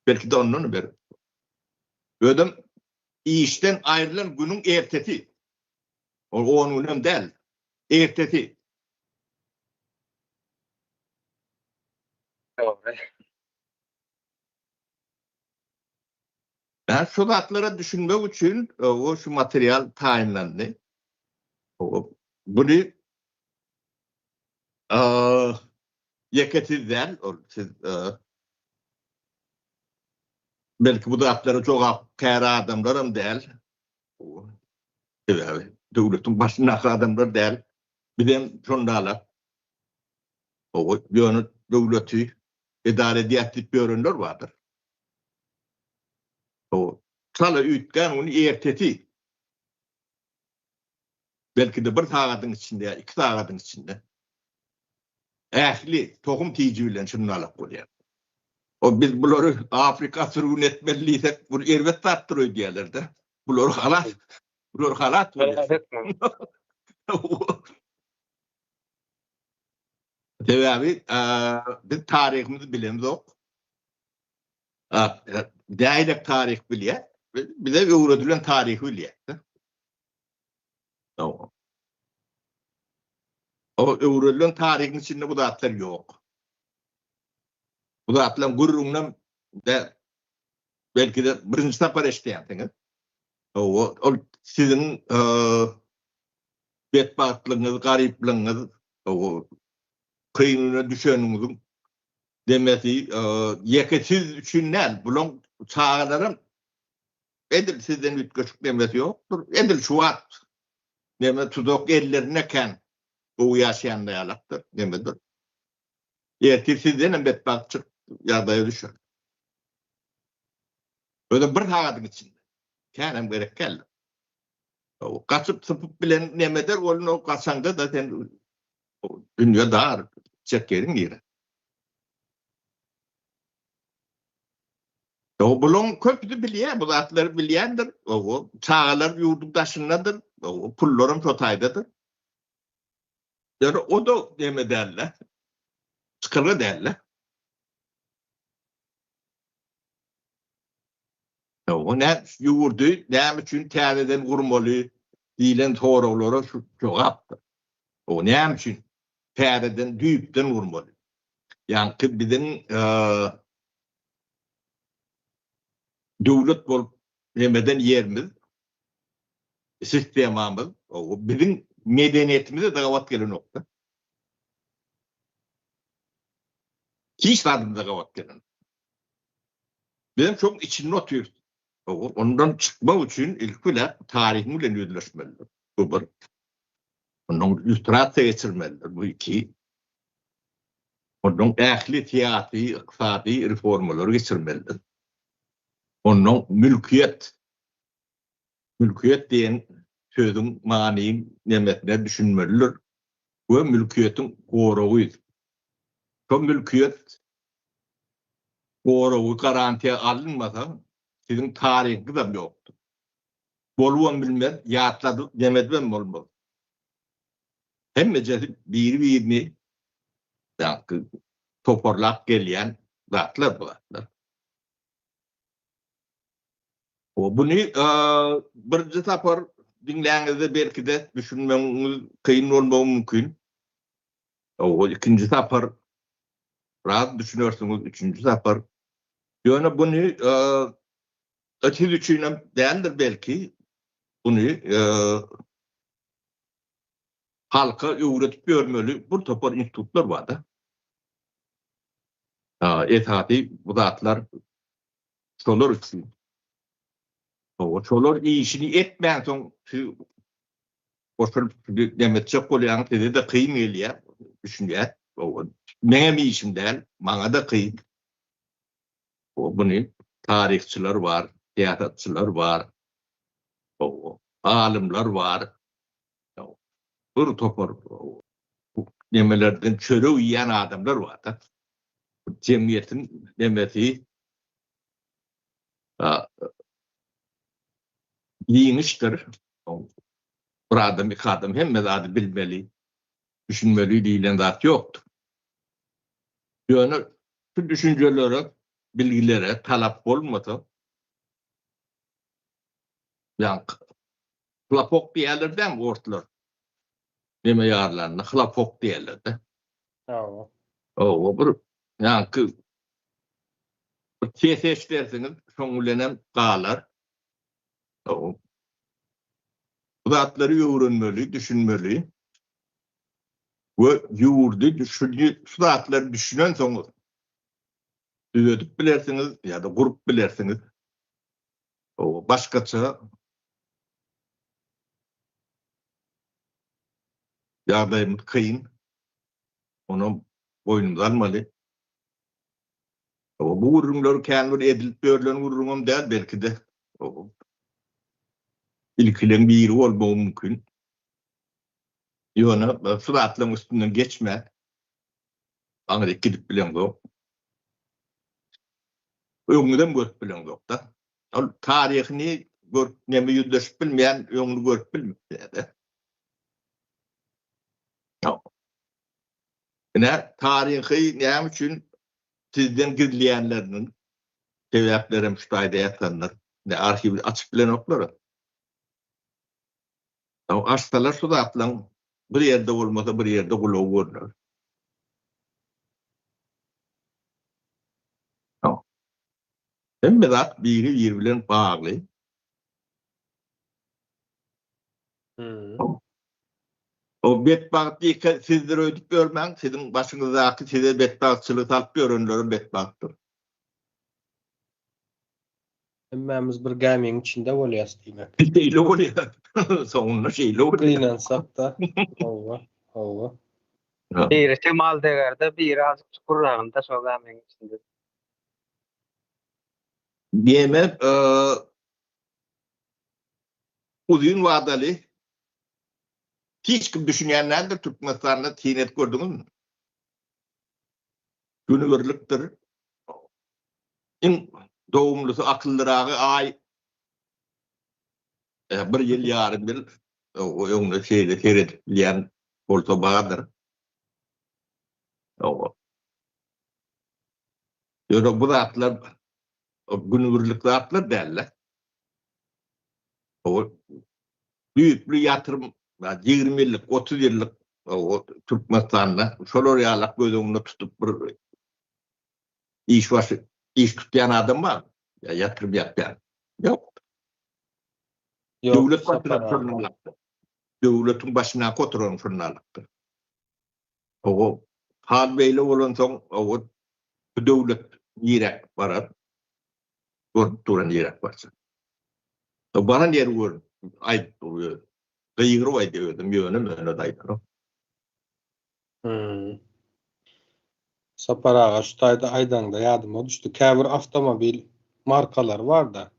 Belki-de ondan beter. Özem işden aýrylan günüň ertesi. Ol on günem däl. Ertesi. Dogry. Ä şu zatlara düşünmek üçin o şu material taýynlandy. Buny ýeke siz däl, ol siz belki bu zatlara jogapkär adamlaram däl. Sebäbi döwletiň başyndaky adamlar däl. Bizem şonda-la. Ýöne döwleti edara edýäs diýip ýörenler bardyr. O çala üýtgän güni ertesi belki-de bir sagadyň içinde ýa iki sagadyň içinde ähli tohum tiji bilen şunalak bolýar. O biz bulary Afrika sürgün etmeli diýsek, bu erbet zatdyr öýdýärler-de. Bulary halas, bulary halas bolýar. Sebäbi biz taryhymyzy bilemzok. Nähili taryh bilýär? Bize öwredilen taryhy bilýär. O öwredilen taryhyň içinde bu zatlar ýok. Bu zatlaryň gürrüňinem de belki-de birinji sapar eşidýänsiňiz. Ol siziň betbagtlygyňyz, garyplygyňyz, kyn güne düşeniňiziň demesi ýeke siz üçin däl, bulaň çagalaram edil sizden üýtgeşik demesi ýokdur. Edil şu wagt neme tuzak ellerinde kän gowy ýaşaýan ýalakdyr, nemedir. Ertir sizdenem betbagt çykyp ýagdaýa düşer. Özem bir sagadyň içinde. Känem gerek däldir. Gaçyp sypyp bilen nemeder bolun o gaçaňda da sen dünýe dar çek ýeriň nire. O bulaň köpüsi bilýär, bu zatlary bilýändir. O çagalar ýurduň daşyndadyr. O pullaram şo taýdadyr. Ýöne o da neme däl-de. Çykalga däl-de. O nä ýurdy näme üçin täzeden gurmaly diýlen soraglara şu jogapdyr. O näme üçin täzeden düýpden gurmaly? Ýaňky biziň döwlet bolup nemeden ýerimiz, sistemamyz. Biziň medeniýetimize-de gabat gelenok-da. Hiç zadymyza gabat gelenok. Bizem şoň içinde otyrys. Ondan çykmak üçin ilki bilen taryhyň bilen ýüzleşmelidir. Bu bir. Ondan illýustrasiýa geçirmelidir. Bu iki. Ondan ähli syýasy, ykdysady reformalary geçirmelidir. Ondan mülkiýet, mülkiýet diýen sözüň manyň nemesine düşünmelidir we mülkiýetiň goragy. Şo mülkiýet goragy garantiýa alynmasa, siziň taryhyňyzam ýokdur. Bolubam bilmez, ýatladyp demedibem bolmaz. Hemmejesi biri-birini ýaňky toparlap gelýän zatlar bu zatlar. Buny birinji sapar diňläňizde belki-de düşünmegiňiz kyn bolmagy mümkin. Ikinji sapar biraz düşünersiňiz, üçünji sapar. Ýöne buny siz üçinem däldir belki, buny halka öwredip ýörmeli bir topar institutlar bar-da. Esasy bu zatlar şolar üçin. Şolar işini etmänsoň siz goşulyp neme etjek bolýaňyz, size-de kyn gelýär, düşünýär. Meňem işim däl, maňa-da kyn. Muny taryhçylar bar, syýasatçylar bar, alymlar bar. Bir topar nemelerden çörek iýýän adamlar bar-da. Jemgyýetiň nemesi giňişdir. Bir adam, iki adam hemme zady bilmeli, düşünmeli diýlen zat ýokdur. Ýöne şu düşünjelere, bilgilere talap bolmasa, ýaňky hlapok diýerler dämi orslar? Neme ýarlanda hlapok diýerler-de. Hawa. Hawa, bir ýaňky bir ses eşidersiňiz, şoň bilenem galar. Bu zatlary öwrenmeli, düşünmeli we ýurdy şu zatlary düşünensoňyz düzedip bilersiňiz ýa-da gurup bilersiňiz. Başgaça ýagdaýymyz kyn. Onam boýnumyza almaly. Bu gürrüňler kän bir edilip ýörlen gürrüňem däl, belki-de ilkileň biri bolmagy mümkin. Ýöne şu zatlaryň üstünden geçmän aňryk gidip bileňzok. Öňüňizem görüp bileňzok-da. Ol taryhyny görüp, neme ýüzleşip bilmeýän öňüni görüp bilmeýär-de. Ine, taryhy näme üçin sizden gizleýänleriniň sebäplerem şu taýda ýatandyr. Ine, arhiwi açyp bilenoklar. Açsalar şu zatlaryň bir ýerde bolmasa bir ýerde gulagy görner. Hemme zat biri-biri bilen bagly. O betbagt diýke sizdir öýdüp ýörmäň, siziň başyňyzdaky size betbagtçylygy salyp ýörenlerem betbagtdyr. Hemmämiz bir gämiň içinde bolýas diýmek. Şeýle bolýar. Soňunda şeýle bolýar. Gynansak-da. Hawa, hawa. Biri şemal degerde, biri azykçy çukurragynda şo gämiň içinde. Diýmek, uzyn wadaly hiç kim düşünýän däldir Türkmenistanda syn edip gördüňizmi? Günübirlikdir. Iň dogumlysy akyllyragy aý bir ýyl ýarym ýyl öňüne şeýle seredip bilýän bolsa bardyr. Ýöne bu zatlar günübirlik zatlar däl-de. O düýpli ýatyrym 20 ýyllyk, 30 ýyllyk Türkmenistanda şolar ýalak göz öňünde tutup bir iş başy iş tutýan adam bar. Ýa ýatyrym ýapýan. Ýok. Ýok, Döwlet Sapar başyna aga. şondan alakda. döwletiň başyndaky oturan şunalykdyr. Owo, hal beýle bolansoň, owo, bu döwlet niräk barar? Görüp duran niräk barjak. Baran ýeri görüp aýdyp dur özi. Gygyryp aýdýar özem, ýöne möne-de aýdanok. Hmm. Sapar aga şu taýda aýdaňda ýadyma düşdi. Käbir awtomobil markalary bar-da.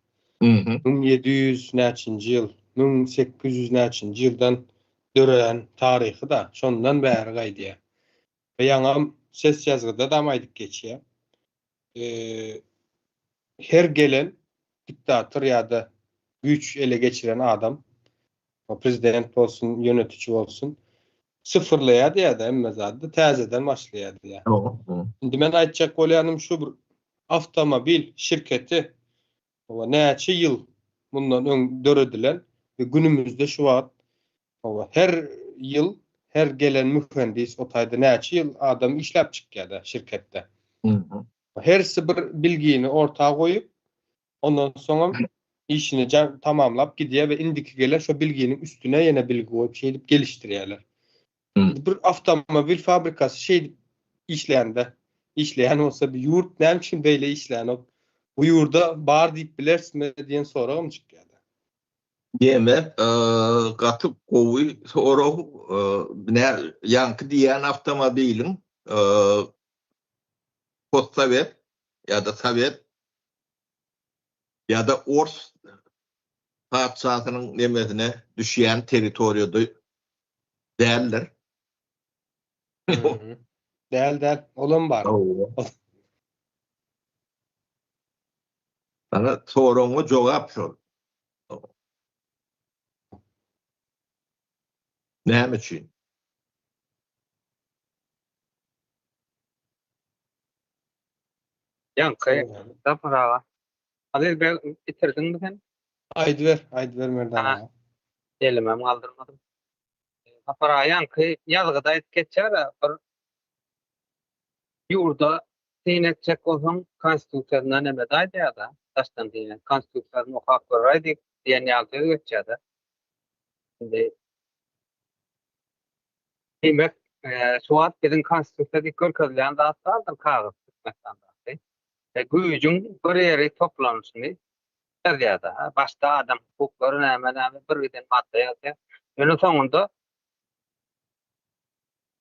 1700 näçinji ýyl, 1800 näçinji ýyldan dörän taryhy-da, şondan bäri gaýdýar. We ýaňam ses ýazgyda-dam aýdyp geçýär. Her gelen diktator ýa-da güýç ele geçiren adam, prezident bolsun, ýönetiji bolsun, syfyrlaýar diýýär-de hemme zady, täzeden başlaýar diýýär. Indi men aýtjak bolýanym şu bir awtomobil şirketi Hawa, näçe ýyl mundan öň döredilen we günümizde şu wagt hawa, her ýyl her gelen mühendis o taýda näçe ýyl adam işläp çykýar-da şirketde. Hersi bir bilgini orta goýup, ondan soňam işini tamamlap gidýär we indiki gelen şo bilginiň üstüne ýene bilgi goýup şeýdip gelişdirýärler. Bir awtomobil fabrikasy şeýdip işlände, işleýän bolsa bir ýurt näme üçin beýle işlänok? Bu ýurda bar diýip bilerismi diýen soragym çykýar. Diýmek, gaty gowy sorag. Nä, ýaňky diýýän awtomobiliň postsowet ýa-da sowet ýa-da ors patyşasynyň nemesine düşýän territoriýada däldir. Däl däl, olam bar. Sana soragyňa jogap şol. Näme üçin? Ýaňky Sapar aga. Aziz beg bitirdiňmi sen? Aýdyber, aýdyber Merdan aga. Elimem galdyrmadym. Sapar aga ýaňky ýazgyda aýdyp geçýär-ä, bir ýurda syn etjek bolsaň konstitusiýasynda neme-de aýdýar-da, daşdan syn et, konstitusiýasyny okap göräý diýip diýen ýaly söz geçýär-de. Indi diýmek, şu wagt biziň konstitusiýa diýip görkezilýän zat bardyr kagyz Türkmenistandaky. Güýjüň bir ýeri toplanyşyny ýazýar-da. Başda adam hukuklary näme-näme bir giden madda ýazýar. Ýöne soňunda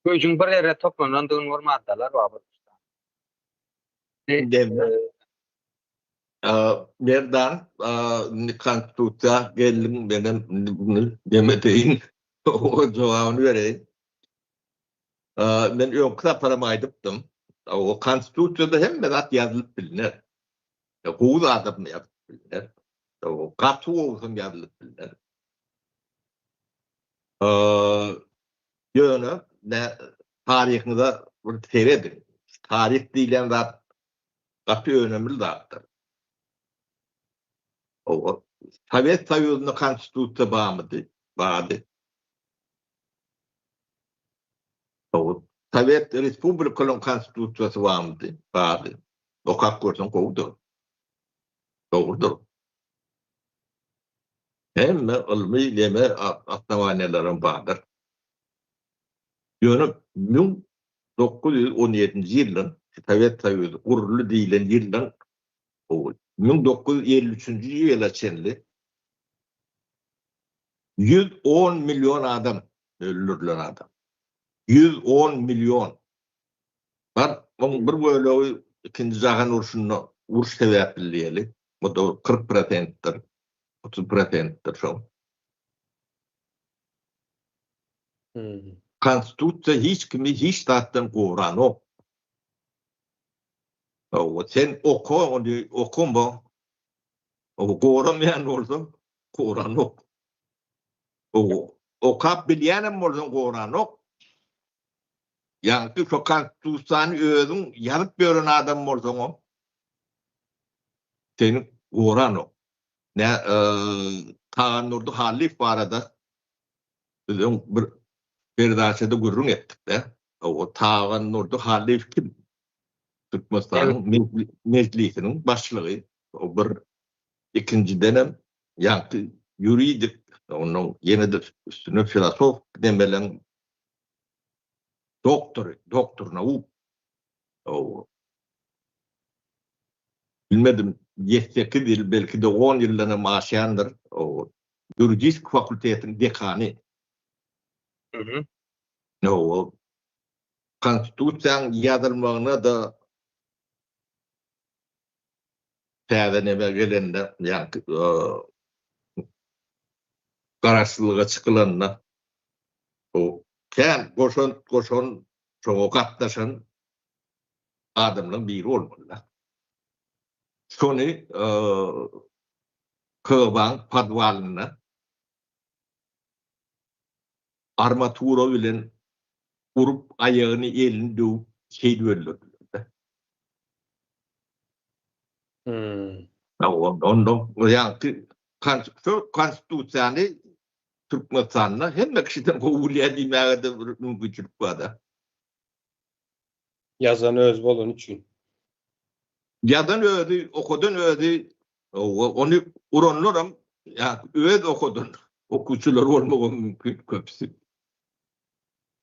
güýjüň bir ýere toplanandygyny bir maddalar bar bir. Merdan, indi konstitusiýa geldiň, menem indi muny neme deýin, jogabyny bereýin. Men öňki saparam aýdypdym, o konstitusiýada hemme zat ýazylyp bilner. Gowy zadam ýazylyp bilner. Gaty gowusam ýazylyp bilner. Ýöne taryhyňyza bir serediň. Taryh diýlen zat gaty önemli zatdyr. Sowet Soýuzynda konstitusiýa barmydy? Bardy. Sowet Respublikalaryň konstitusiýasy barmydy? Bardy. Okap görseň gowudyr. Dogrudyr. Hemme ylmy neme osnowaniýalaram bardyr. Ýöne 1917-nji ýyldan Sowet Soýuzy guruldy diýlen ýyldan 1953-nji ýyla çenli 110 million adam öldürilen adam. 110 million. Bar, oň bir bölegi ikinji jahan urşunda uruş sebäpli diýeli. O da 40 prosentdir. 30 prosentdir şo. Konstitusiýa hiç kimi hiç zatdan goranok. Hawa, sen oka ony okama. Hawa, goramaýan bolsaň, goranok. Hawa, okap bilýänem bolsaň goranok. Ýaňky şo konstitusiýany özüň ýazyp ýören adam bolsaňam seni goranok. Nä Tagandurdy Hallyýew barada biz öň bir peredaçada gürrüň etdik-de. O Tagandurdy Hallyýew kim? Türkmenistanyň Mejlisiniň başlygy. O bir. Ikinjidenem ýaňky ýuridik. Ondan ýene-de üstüne filosof demeleň doktory, doktor nauk. Hawa. Bilmedim, ýedi-sekiz ýyl, belki-de on ýyldan hem aşýandyr. Hawa. Ýuridisk fakultetiň dekany. Mhm. Hawa. Konstitusiýaň ýazylmagyna-da täze neme gelende, ýagny garaşsyzlyga çykylanda o kän goşant goşan, şoňa gatnaşan adamlaryň biri bolmaly-da. Şony KGB-nyň podwalynda armatura bilen urup aýagyny elini döwüp şeýdip öldürdiler-de. Hmm. Onda ýaňky konstitusiýany Türkmenistanda hemme kişiden gowy bilýär diýmäge-de bir mümkinçilik bar-da. Ýazan özi bolany üçin. Ýazan özi, okadan özi, ony uranlaram öz okadan okuwçylar bolmagam mümkin köpüsi.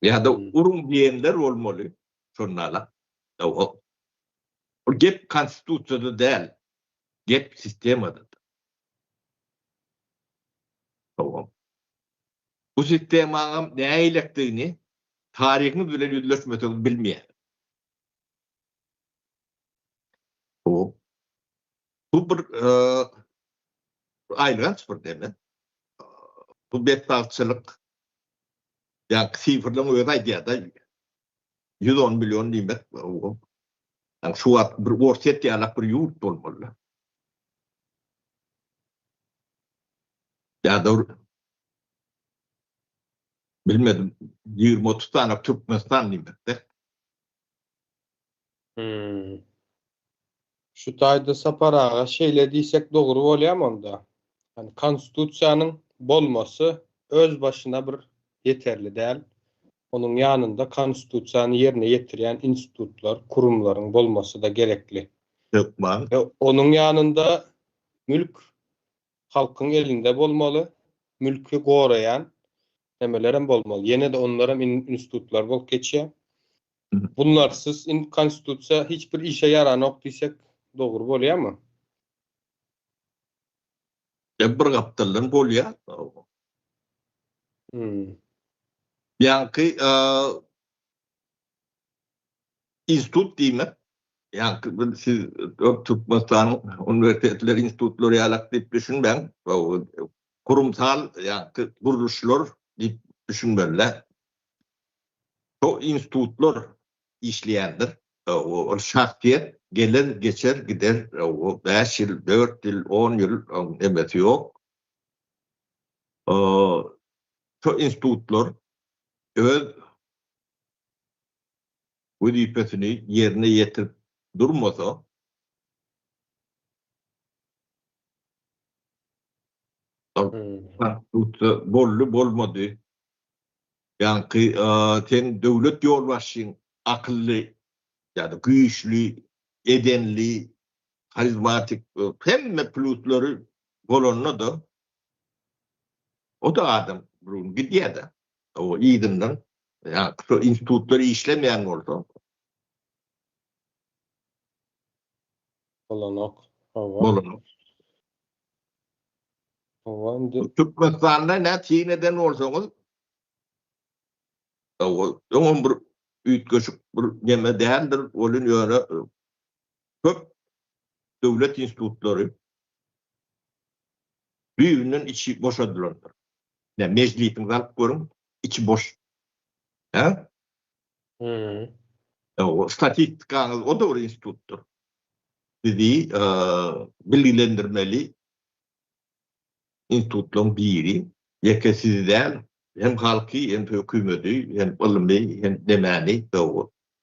Ýa-da uruň diýenler bolmaly şonda-la. Ol gep konstitusiýada däl, gep sistemada. Bu sistemaňam nähilekdigini taryhyňyz bilen ýüzleşmeseňiz bilmeýär. Bu bu bir aýylganç bir neme. Bu betbagtçylyk ýa sifrleň özi aýdýar-da 110 million diýmek ýa şu wagt bir Orsýet ýalak bir ýurt bolmaly. Ýa-da bilmedim 20-30 sany Türkmenistan diýmekde. Hmm. Şu taýda Sapar aga şeýle diýsek dogry bolýamy onda? Ýani konstitusiýanyň bolmasy öz başyna bir ýeterli däl. Onuň ýanynda konstitusiýany ýerine ýetirýän institutlar, kurumlaryň bolmasy-da gerekli. Hökman. We onuň ýanynda mülk halkyň elinde bolmaly, mülki goraýan nemelerem bolmaly. Ýene-de onlaram institutlar bolup geçýär. Bunlarsyz indi konstitusiýa hiç bir işe ýaranok diýsek dogry bolýarmy? Ýa bir gapdaldan bolýar. Hmm. Ýaňky institut diýmek, ýaňky bir siz Türkmenistanyň uniwersitetleri, institutlary ýalak diýip düşünmäň. Kurumsal ýaňky gurluşlar diýip düşünmeli. Şo institutlar işleýändir. Ol şahsyýet geler, geçer, gider. 5 ýyl, 4 ýyl, 10 ýyl emesi ýok. Şo institutlar öz wezipesini ýerine ýetirip durmasa, konstitusiýa boldy, bolmady, Ýaňky seň döwlet ýolbaşçyň akylly ýa-da güýçli, edenli, harizmatik hemme pluslary bolanda-da o-da adam bir gün gidýär-de. O yzyndan ýa şu institutlar işlemeýän bolsa Bolanok. Hawa. Bolanok. Hawa indi. Türkmenistanda nä syn eden bolsaňyz öňem bir üýtgeşik bir neme däldir, welin ýöne köp döwlet institutlary düýbünden içi boşadylandyr. Nä mejlisiňizi alyp görüň, içi boş. Hä? Hmm. Statistikaňyz o-da bir institutdyr. Sizi bilgilendirmeli institutlaryň biri. Ýeke sizi däl, hem halky, hem hökümeti, hem ylmy, hem nemäni,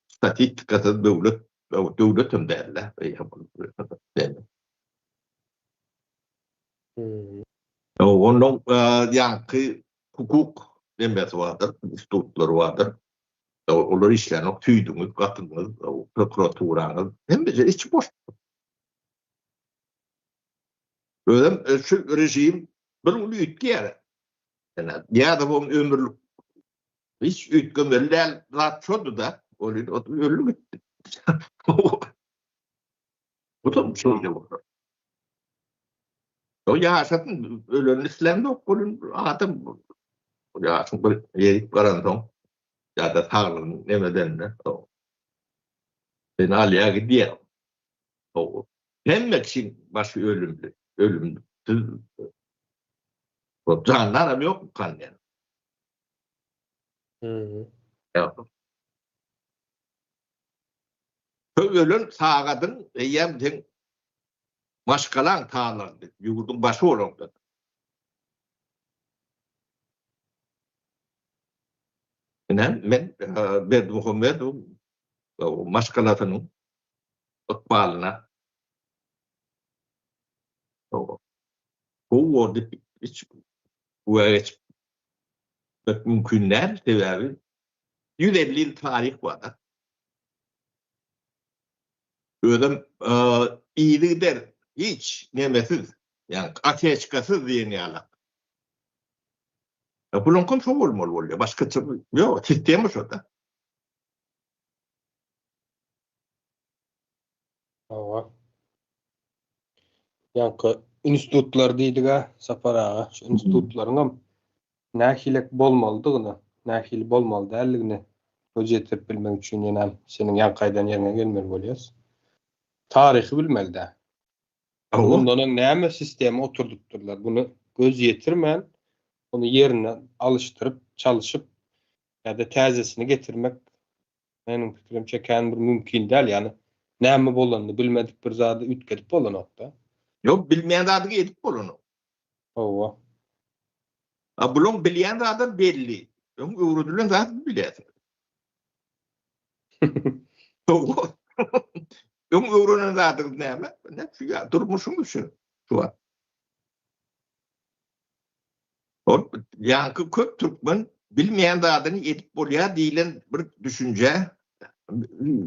statistikasyz döwlet, döwlet hem däl-de. Onuň ýaňky hukuk nemesi bardyr, institutlary bardyr. Olar işlänok, süýdüňiz, gatyňyz, prokuraturaňyz, hemme içi boş. Özem şu režim bir gün üýtgeýär. Ýa-da bu ömürlik hiç üýtgemeli däl zat şoldy-da. Ol öldi gitdi. Bu da şeýle bolar. O ýaşasyn, ölenini islämzok, ol adam ýaşyň bir ýerip baransoň ýa-da saglygyň nemedende seni alýar gidýär. Hemme kişiň başy ölümli, ölümsiz jandaram ýokmukan diýýän. Ýok. Ölen sagadyň eýýäm seň maşgalaň talandy, ýurduň başy bolaňda. Ine, men Berdimuhamedowyň maşgalasynyň ykbalyna gowy bor diýip hiç güwä geçip mümkin däl, sebäbi 150 ýyl taryh bar-da. Özem yzygider hiç nemesiz, ýagny oteçkasyz diýen ýalak. Bulaňkam şo bolmaly bolýar. Başgaça ýok, sistema şo-da. Hawa. Ýaňky institutlar diýdik-ä, Sapar aga, şu institutlaryňam nähilek bolmalydygyny, nähili bolmaly däldigini göz ýetirip bilmek üçin ýenem seniň ýaňky aýdan ýeriňe gelmeli bolýas. Taryhy bilmeli-dä. Mundan öň näme sistema oturdypdyrlar, muny göz ýetirmän, ony ýerine alyşdyryp, çalşyp ýa-da täzesini getirmek meniň pikirimçe kän bir mümkin däl. Ýagny näme bolanyny bilmedik bir zady üýtgedip bolanok-da. Ýok, bilmeýän zadyňy edip bolanok. Hawa. A bulaň bilýän zadam belli. Öň öwredilen zady bilýärsiň. Hawa. Öň öwrenen zadyňyz näme? Ine şu ýa durmuşyň üçin şu wagt. Ol ýaňky köp türkmen bilmeýän zadyny edip bolýar diýlen bir düşünje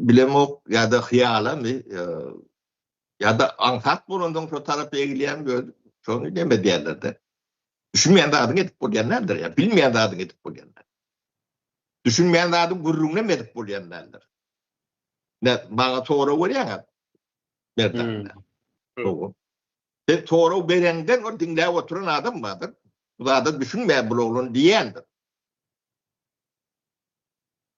bilemok ýa-da hyýalamy Ýa-da aňsat bolansoň şo tarapa egilýän özi şony neme diýerler-de. Düşünmeýän zadyňy edip bolýan däldir ýa bilmeýän zadyňy edip bolýan däl. Düşünmeýän zadyň gürrüňinem edip bolýan däldir. Ne maňa sorag berýäň-ä Merdan. Hawa. Sen sorag bereňden ol diňläp oturan adam bardyr. Bu zada düşünmeýär bul oglan diýýändir.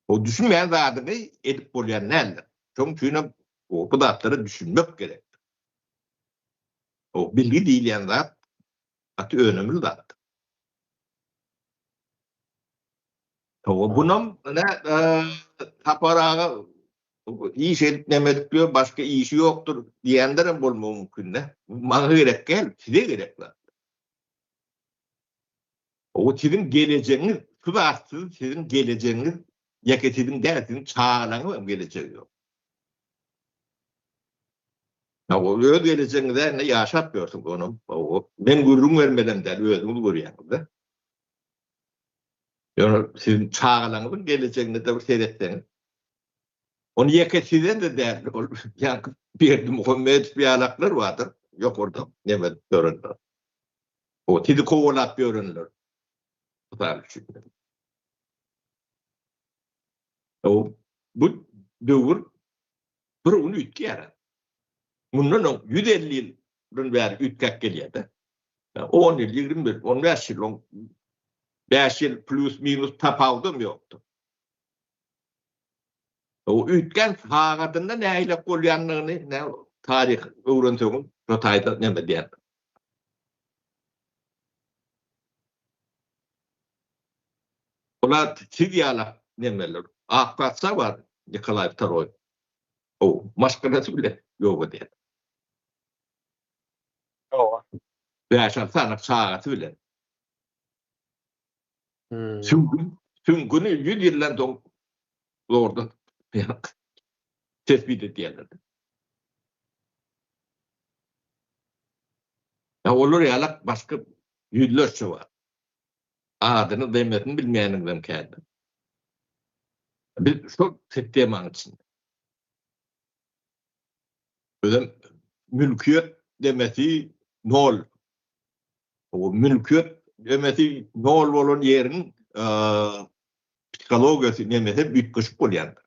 O düşünmeýän zadyňy edip bolýan däldir. Şonuň üçin hem bu zatlara düşünmek gerekdir. O bilgi diýilýän zat gaty önümli zat. Hawa, bunam ine Sapar aga iş edip neme edip ýör, başga işi ýokdur diýenler hem bolmagy mümkin-de. Maňa gerek däl, size gerek zat. O siziň gelejegiňiz, şu zatsyz siziň gelejegiňiz ýeke siziň däl, siziň çagalaryňyň hem gelejegi ýok. Hawa, öz gelejegiňize indi ýaşap ýörsüňiz onam. Hawa, men gürrüň bermelem däl, özüňiz görýäňiz-de. Ýöne siziň çagalaryňyzyň gelejegine-de bir seretseňiz, ony ýeke size-de däl, ol ýaňky Berdimuhamedow ýalaklar bardyr, ýokarda neme edip ýörenler. O sizi kowalap ýörenler. Mysal üçin. O bu döwür bir gün üýtgär. Mundan öň 150 ýyldan bäri üýtgäp gelýär-de. 10 ýyl, 20 ýyl, 15 ýyl, 5 ýyl plus minus tapawudam ýokdur. O üýtgän sagadynda nähili bolýandygyny taryh öwrenseňiz, şo taýda näme diýer. Olar siz ýaly nemeler. Ak patyşa bar, Nikolaý Wtoroý. O maşgalasy bilen ýok edýär. Hawa. Bäş-alty sany çagasy bilen. Süňkün, süňküni ýüz ýyldan soň zordan tespit edýärler. Ýa olar ýalak başga ýüzlerçe bar. Adyny, demesini bilmeýäniňizem kändir. Biz şol sistemanyň içinde. Özem mülkiýet demesi nol. O mülkiýet. nemesi nol bolan ýeriň psihologiýasy nemesi üýtgeşik bolýandyr.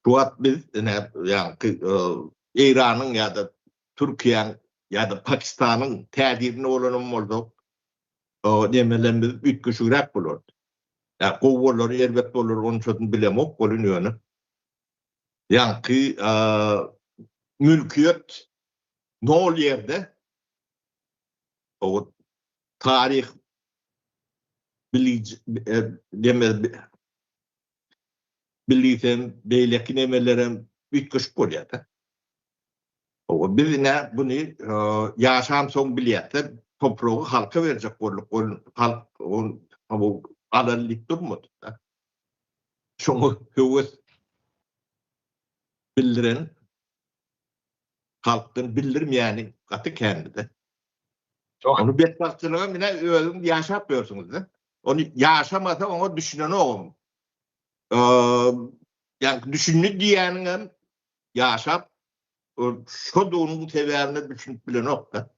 Şu wagt biz ine ýaňky Eýranyň ýa-da Türkiýäň ýa-da Pakistanyň täsirinde bolanam bolsak, nemelerimiz üýtgeşigräk bolardy. Ýa gowy bolar, erbet bolar, onçasyny bilemok welin ýöne ýaňky mülkiýet nol ýerde o taryh bilij neme bilgisem beýleki nemelerem üýtgeşik bolýar-da. Hawa, biz ine buny ýaşamsoň bilýäs-de, topragy halka berjek bolduk, ol halk ol alaly diýip durmady-da. Şoňa höwes bildiren halkdan bildirmeýäni gaty kändi-de. Ony betbagtçylygam ine özüň ýaşap ýörsüňiz-de. Ony ýaşamasa oňa düşünenogam. Ýa düşündi diýýäniňem ýaşap şodugynyň sebäbine düşünip bilenok-da.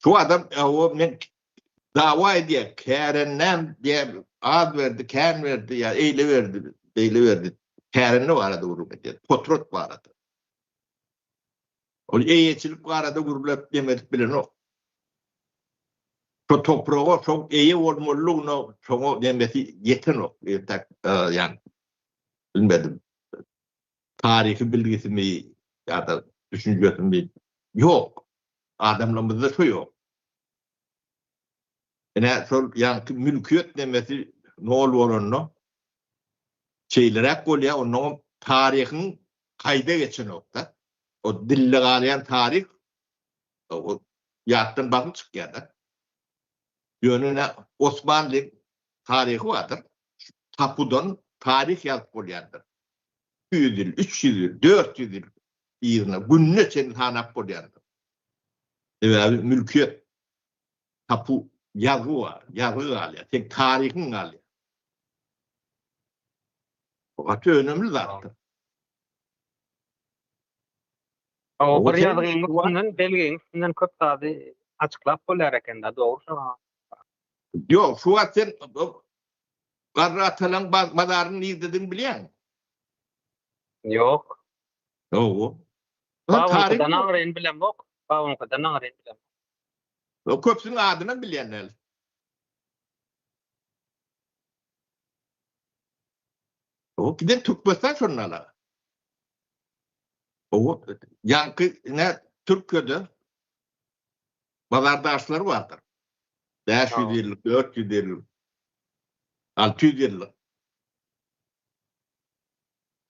Şu adam o men dawa edýär, kärendäm diýýär, az berdi, kän berdi, ýa eýle berdi, beýle berdi. Kärende barada gürrüň edýär, potrat barada. Ol eýeçilik barada gürläp demedip bilenok. Şo topraga şoň eýe bolmalydygyna şoňa demesi ýetenok. Ýetek ýa bilmedim. Taryhy bilgisimi ýa-da düşünjesimi ýok. Adamlarymyzda şo ýok. Ine şol ýaňky mülkiýet nemesi nol bolanda şeýleräk bolýar, onnoňam taryhyň gaýda geçenok-da. O dilde galýan taryh o ýatdan basym çykýar-da. Ýöne ine Osmanly taryhy bardyr. Tapudan taryh ýazyp bolýandyr. 200 ýyl, 300 ýyl, 400 ýyl yzyna gününe çenli sanap bolýandyr. Sebäbi mülkiýet tapu ýazgy bar, ýazgy galýar, seň taryhyň galýar. Bu gaty önemli zatdyr. O bir ýazgyň üstünden, belgiň üstünden köp zady açyklap bolýar eken-de, dogry şo. Ýok, şu wagt sen garry atalaň mazaryny nirdedigini bilýäňmi? Ýok. Ýok. Babyňkydan aňryny bilemok. Babyňkydan aňryny bilemok. Ýok, köpüsiniň adynam bilýän däl. Ýok, giden Türkmenistan şonda ala. O ýaňky ine Türkiýede bazardaşlary bardyr. 500 ýyllyk, 400 ýyllyk, 600 ýyllyk.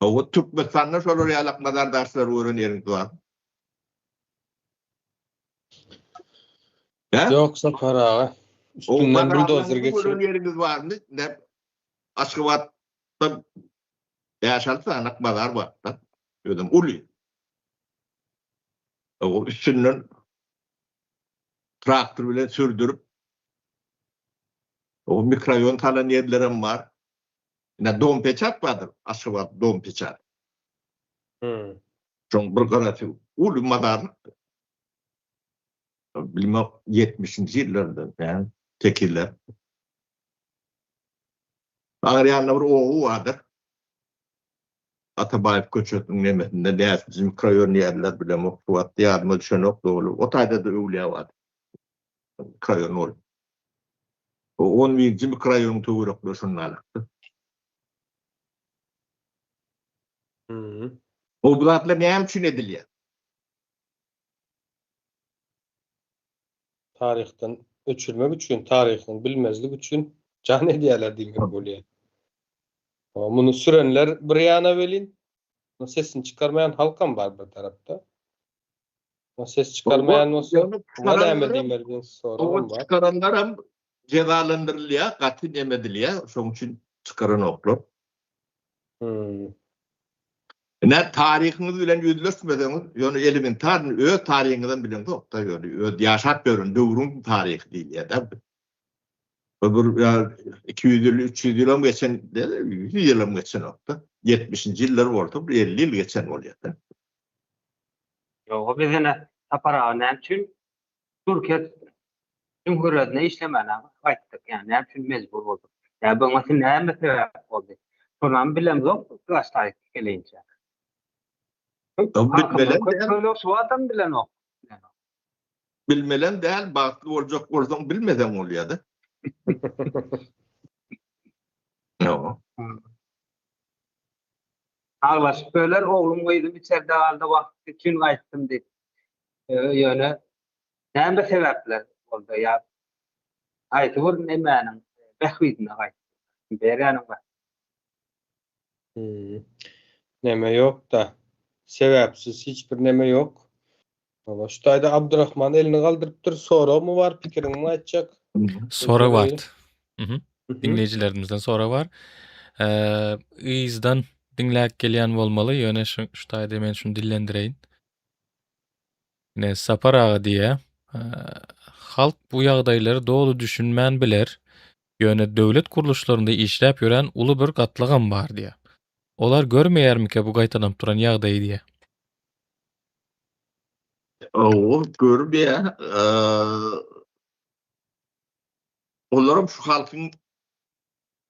O Türkmenistanda şolar ýalak mazardaşlary gören ýeriňiz bar. Hä? Ýok Sapar aga. Üstünden buldozer geçirip. Gören ýeriňiz barmy? Ne Aşgabatda 5-6 sany bazar bar-da. Özem uly. O üstünden traktor bilen sürdürip o mikroraýon salan ýerlerem bar. Ine dom peçat bardyr, Aşgabat dom peçat. Hmm. Şoň bir gyrasy uly mazarlykdyr. Bilmem 70-nji ýyllarda, ýa tekiller. Agyr ýanynda bir oba bardyr. Atabaýew köçesiniň nemesinde näçinji mikroraýon diýerler bilemok şu wagt ýadyma düşenok doly. O taýda-da öwlüýä bar. Mikroraýon ol. O on birinji mikroraýonyň töwerekleri şundanlykdy. Hmm. O bu zatlar näme üçin edilýär? Taryhdan öçürmek üçin, taryhyny bilmezlik üçin jan edýärler diýmek bolýar. Muny sürenler bir ýana welin, sesini çykarmaýan halkam bar bir tarapda. Ses çykarmaýan bolsa, muňa näme diýmeli diýen soragam bar. Çykaranlaram jezalandyrylýar, gaty neme edilýär, şonuň üçin çykaranoklar. Hmm. Ine taryhyňyz bilen ýüzleşmeseňiz, ýöne elementarny öz taryhyňyzam bileňzok-da, ýöne öz ýaşap ýören döwrüň taryhy diýilýär-dä. Bu bir ýa 200 ýyl, 300 ýylam geçen, 100 ýylam geçenok-da. 70-nji ýyllar bolsa bir 50 ýyl geçen bolýar-da. Ýok, biz ine Sapar aga näme üçin Türkiýe. Cumhuriyetine işlemäne gaýtdyk? Ýa näme üçin mejbur bolduk? Ýa buňa näme sebäp boldy? Şonam bilemzok başlaýyk gelinçä. Bilmelen däl. Köp şu adam bilenok. Bilmelen däl, bagtly boljak bolsaň bilmeseň bolýar-da. Ýok. Aglaşyp böler, oglum gyzym içerde galdy wagt üçin gaýtdym diýip. Ýöne näme sebäpler boldy ýa haýsy bir nemäniň bähbidine gaýtdy? Imperiýanyň bähbidine. Hmm. Neme ýok-da. Sebäpsiz hiç bir neme ýok. Hawa, şu taýda Abdurrahman elini galdyrypdyr. Soragmy bar, pikiriňmi aýtjak? Sorag bar. Mhm. Diňleýjilerimizden sorag bar. Eee, yzdan diňläp gelýän bolmaly, ýöne şu şu taýda men şuny dillendireýin. Ine, Sapar aga diýýär, halk bu ýagdaýlary doly düşünmän biler, ýöne döwlet gurluşlarynda işläp ýören uly bir gatlagam bar diýýär. Olar görmeýärmikä bu gaýtalanyp duran ýagdaýy diýýär. Hawa, görmeýär. Olaram şu halkyň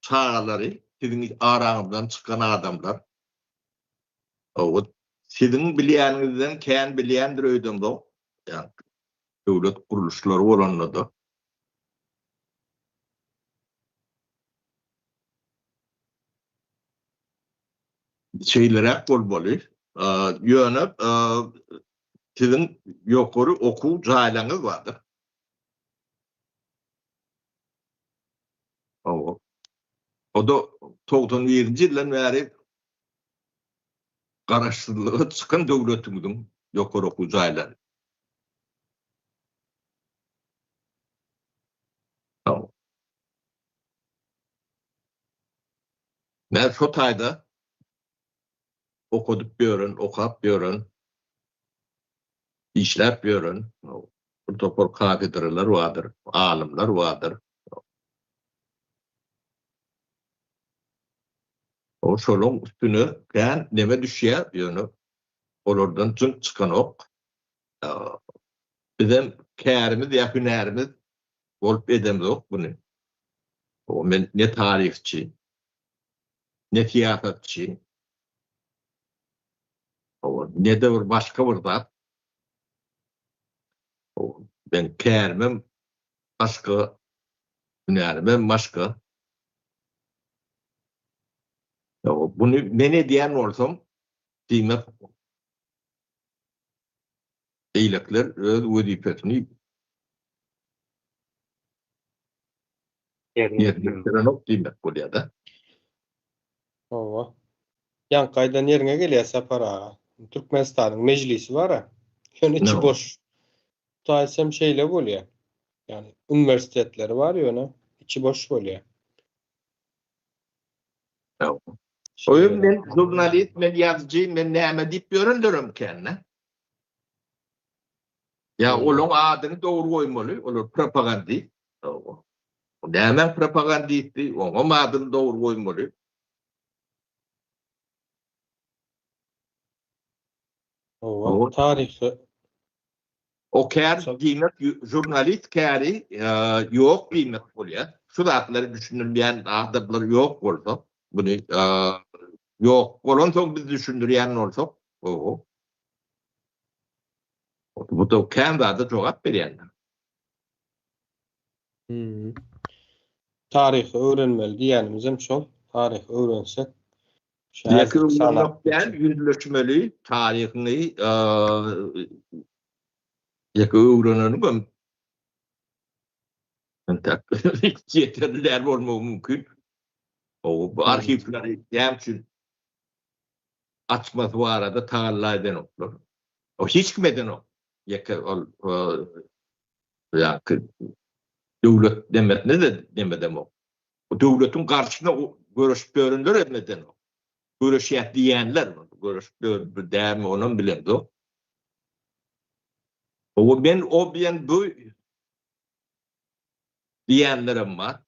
çagalary, siziň araňyzdan çykan adamlar. Hawa, siziň bilýäniňizden kän bilýändir öýdemzok. Ýa döwlet gurluşlary bolanda-da. Şeýleräk bolmaly. Ýöne siziň ýokary okuw jaýlaryňyz bardyr. Hawa. O-da 91-nji ýyldan bäri Garaşsyzlyga çykan döwletimiziň ýokary okuw jaýlary. Hawa. Men şo taýda okadyp ýören, okap ýören, işläp ýören bir topar kafedralar bardyr, alymlar bardyr. O şolaň üstüne kän neme düşýär, ýöne olardan jyňk çykanok. Bizem kärimiz ýa hünärimiz bolup edemzok muny. Men ne taryhçy, ne syýasatçy, ne-de bir başga bir zat. Men kärimem başga, hünärimem başga. Buny men edýän bolsam, diýmek, beýlekiler öz wezipesini ýerine ýetirenok diýmek bolýar-da. Hawa. Ýaňky aýdan ýeriňe gelýär Sapar aga. Türkmenistanyň mejlisi bar-a. Ýöne içi boş. Tutaýsam şeýle bolýar. Ýagny uniwersitetleri bar ýöne içi boş bolýar. Oýun men žurnalist, men ýazyjy, men näme diýip ýörenlerem kän-dä. Ýa olaň adyny dogry goýmaly, olar propagandist. Nämäň propagandisti, oňam adyny dogry goýmaly. Hawa, taryhy O kär diýmek žurnalist käri ýok diýmek bolýar. Şu zatlary düşündirmeýän adamlar ýok bolsa, muny ýok bolansoň biz düşündirýän bolsak, oho. Bu-da kän zada jogap berýändir. Taryhy öwrenmeli diýýänimizem şol. Taryhy öwrensek, Ýeke öwrenmek däl, ýüzleşmeli taryhyňy ýeke öwreneniňem entäk ýeterli däl bolmagy mümkin. Bu arhiwleri näme üçin açmasy barada tagalla edenoklar. O hiç kim edenok. Ýeke ol ýa-ki döwlet demesine-de demedemok. Döwletiň garşysyna göreşip ýörenler hem edenok. Göreşýäs diýýänler, göreşip ýörüp dälmi onam bilemzok. Owa men o bilen bu diýýänlerem bar.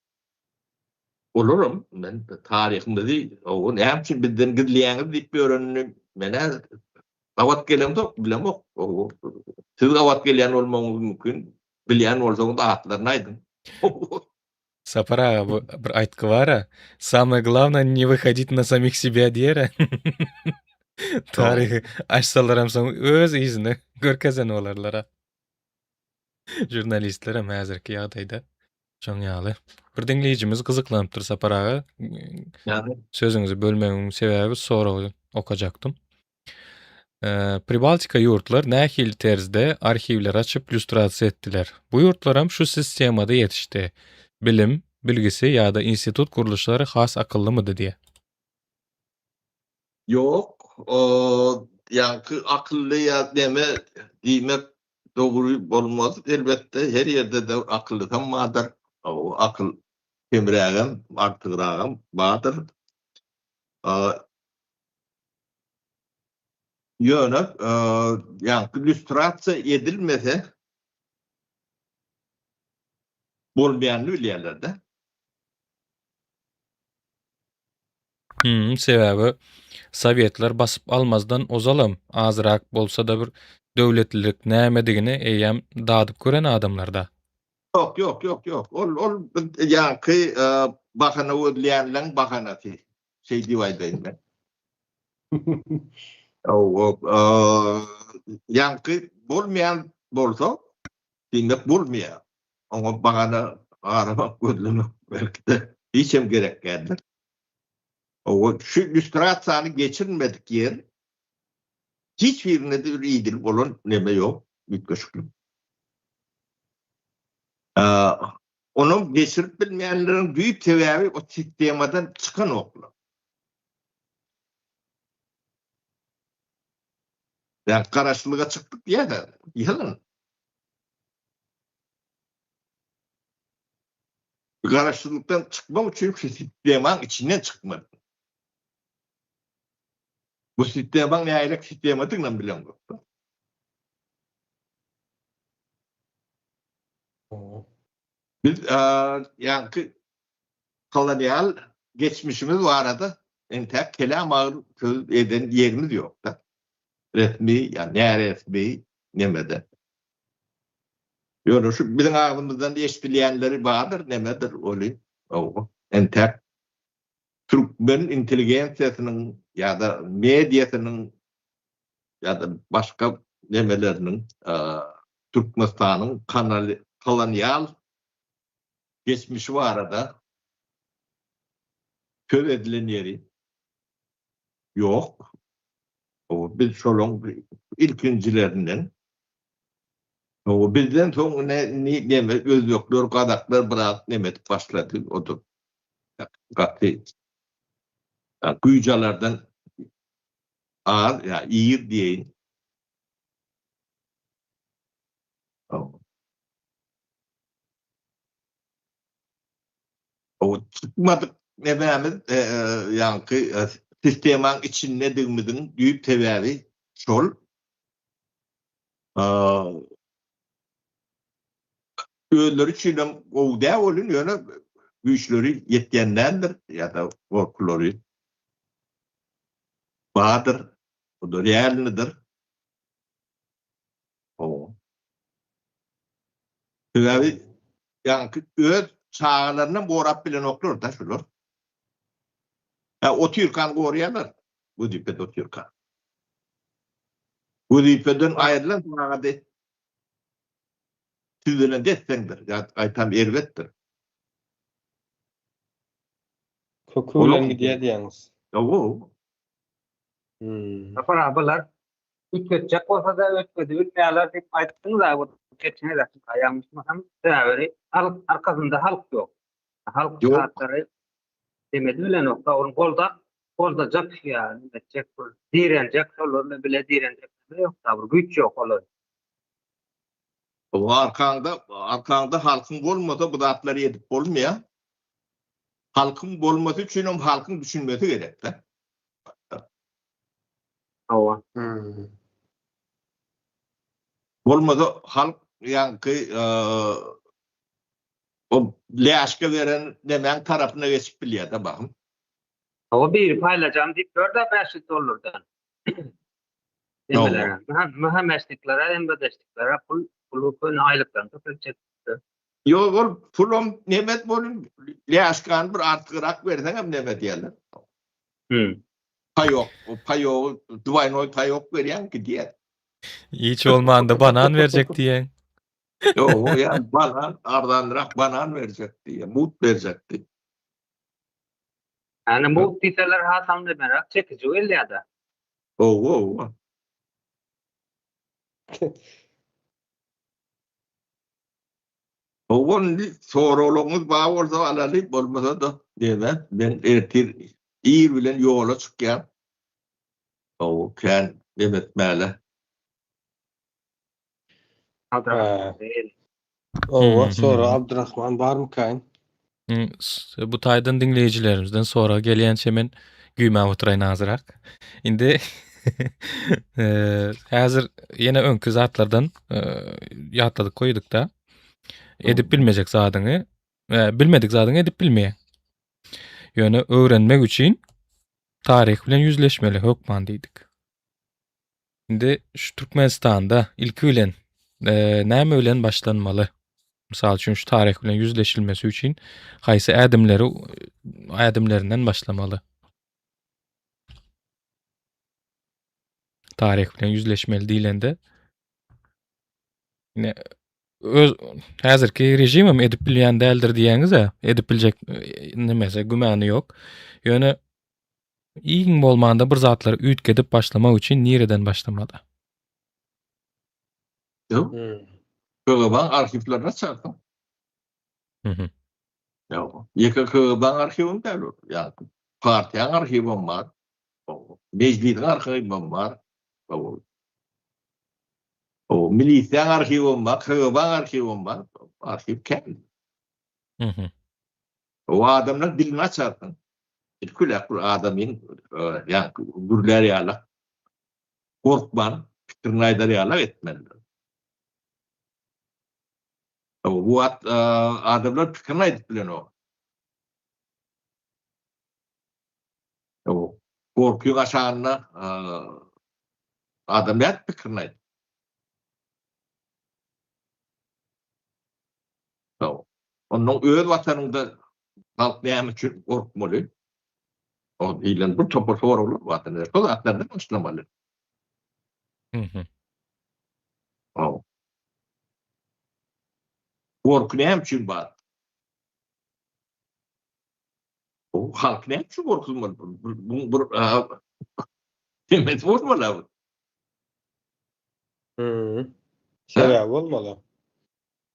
Olaram men taryhymyzy owa näme üçin bizden gizleýäňiz diýip ýörenini men-ä gabat gelemzok, bilemok. Siz gabat gelýän bolmagyňyz mümkin. Bilýän bolsaňyz atlaryny aýdyň. Sapar aga bu bir aýtgy bar-a. Samое главное не выходить на samих себя diýer-ä. Taryhy açsalaram soň öz yzyny görkezen bolarlar-a. Žurnalistlerem häzirki ýagdaýda şoň ýaly. Bir diňleýjimiz gyzyklanypdyr Sapar aga. Sözüňizi bölmegiň sebäbi soragy okajakdym. Pribaltika ýurtlar nähili terzde arhiwler açyp lýustrasiýa etdiler? Bu ýurtlaram şu sistemada ýetişdi. Bilim, bilgisi ýa-da institut gurluşlary has akyllymydy diýe. Ýok, ýaňky akylly ýa neme diýmek dogry bolmaz. Elbetde, her ýerde-de akyllysam bardyr, akyl kemrägem, artygragam bardyr. Ýöne ýaňky lýustrasiýa edilmese bolmaýanyny bilýärler-de. Hmm, sebäbi sowetler basyp almazdan ozalam azrak bolsa-da bir döwletlilik nämedigini eýýäm dadyp gören adamlar-da. Ýok, ýok, ýok, ýok. Ol, ol ýaňky bahana gözleýänleň bahanasy. Şeý diýip aýdaýyn men. Hawa, ýaňky bolmaýan bolsa, diýmek bolmaýar. Oňa bahana aramak, gözlemek belki-de hiç hem gerek däldir. Hawa, şu lýustrasiýany geçirmedik ýer hiç birinde-de bir idili bolan neme ýok, üýtgeşiklik. Onam geçirip bilmeýänleriň düýp sebäbi o sistemadan çykanoklar. Ýa garaşlyga çykdyk diýýär-de, ýalan. Garaşsyzlykdan çykmak üçin şu sistemaň içinden çykmaly. Bu sistemaň nähili sistemadygyny bileňok. Biz ýaňky kolonial geçmişimiz barada entäk kelam agyr söz eden ýerimiz ýok-da. Resmi ýa näresmi nemede. Ýöne şu biziň agzymyzdan eşidilýänleri bardyr, nemedir ony, entäk türkmen intelligensiýasynyň ýa-da mediasynyň ýa-da başga nemeleriniň Türkmenistanyň kolonial geçmişi barada söz edilen ýeri ýok. Biz şolaň ilkinjilerinden. Bizden soň ine neme özbekler, gazaklar biraz neme edip başlady. O-da gaty güýç alardan az ýa ir diýeýin. O çykmadyk nemämiz, ýaňky sistemaň içindedigimiziň düýp sebäbi şol. Özleri üçin hem gowy däl welin, ýöne güýçleri ýetýän däldir ýa-da gorkulary bardyr. O-da realnydyr. Hawa. Sebäbi ýaňky öz çagalarynam gorap bilenoklar-da şular. Hä, otyrkan goraýarlar, wezipede otyrkan. Wezipeden aýrylan sagady siz bilen desseňdir, ýa gaýtam erbetdir. Köki bilen gidýär diýýäňiz. Hawa. Hmm. Sapar abalar üýtgetjek bolsa-da üýtgedibilmeýärler diýip aýtdyňyz-a bu geçen gezek ýalňyşmasam sebäbi halk arkasynda halk ýok. Halk zatlary demedi bilenok-da ony goldap goldajak ýa nime etjek bir direnjek şolar bilen bile direnjek nime ýok-da bir güýç ýok olar. Bu arkaňda arkaňda halkyň bolmasa bu zatlary edip bolmaýar. Halkyň bolmasy üçinem halkyň düşünmesi gerek-de. Hawa. Bolmasa halk ýaňky o läşge beren nemäň tarapyna geçip bilýär-de bahym. Hawa biri paýlajam diýip ýör-dä 500 dollardan. Demelere. Mühemeşliklere, MBD-şliklere pul. Pul köne aýlyklaryny köpeltjek. Ýok, ol pulam nemet bolun, läşkany bir artygrak berseňem neme diýerler. Hmm. Paýok, o paýogy, dwaýnoý paýok berýäň gidýär. Hiç bolmanda banan berjek diýen. Ýok, ýa banan, arzanrak banan berjek diýýär, mut berjek diýýär. Ýani mut diýseler hasam demeräk çekiji gelýär-de. Hawa, hawa. Hawa, indi soraglaryňyz bar bolsa alaly, bolmasa-da diýme, men ertir ir bilen ýola çykýan. Hawa, kän dem etmäle. Hawa, sora Abdurrahman barmykaýyn? Bu taýdan diňleýjilerimizden sorag gelýänçe men güýmäp oturaýyn azyrak. Indi häzir ýene öňki zatlardan ýatladyk goýduk-da. Edip bilmejek zadyňy, bilmedik zadyňy edip bilmeýäň. Ýöne öwrenmek üçin taryh bilen ýüzleşmeli hökman diýdik. Indi şu Türkmenistanda ilki bilen e, näme bilen başlanmaly? Mysal üçin şu taryh bilen ýüzleşilmesi üçin haýsy ädimleri ädimlerinden başlamaly? Taryh bilen ýüzleşmeli diýlende ne öz häzirki režimem edip bilýän däldir diýýäňiz-ä, edip biljek e, nemesi gümany ýok. Ýöne Iň bolmanda bir zatlary üýtgedip başlamak üçin nireden başlamaly? Ýok. KGB-niň arhiwlerini açarsyň. Mhm. Ýok. Ýeke KGB-niň arhiwem däl ol. Ýa partiýanyň arhiwem bar. Mejlisiň arhiwem bar. O milisiýanyň arhiwem bar, KGB-niň arhiwem bar. Arhiw kän. Mhm. O adamlar dilini açarsyň. Ilki bir adamyň ýa gürlär ýaly gorkman pikirini aýdar ýaly etmelidir. Bu wagt adamlar pikirini aýdyp bilenok. Gorkyň aşagynda adam nädip pikirini aýdyp? Ondan öz watanyňda halk näme üçin gorkmaly? O diýlen bir topar soraglar bar. Şol zatlardan başlamaly. Mhm. Gorky näme üçin bar? O halk näme üçin gorkuzmaly? Bu bir demesi bolmaly. Mhm. Sebäbi bolmaly.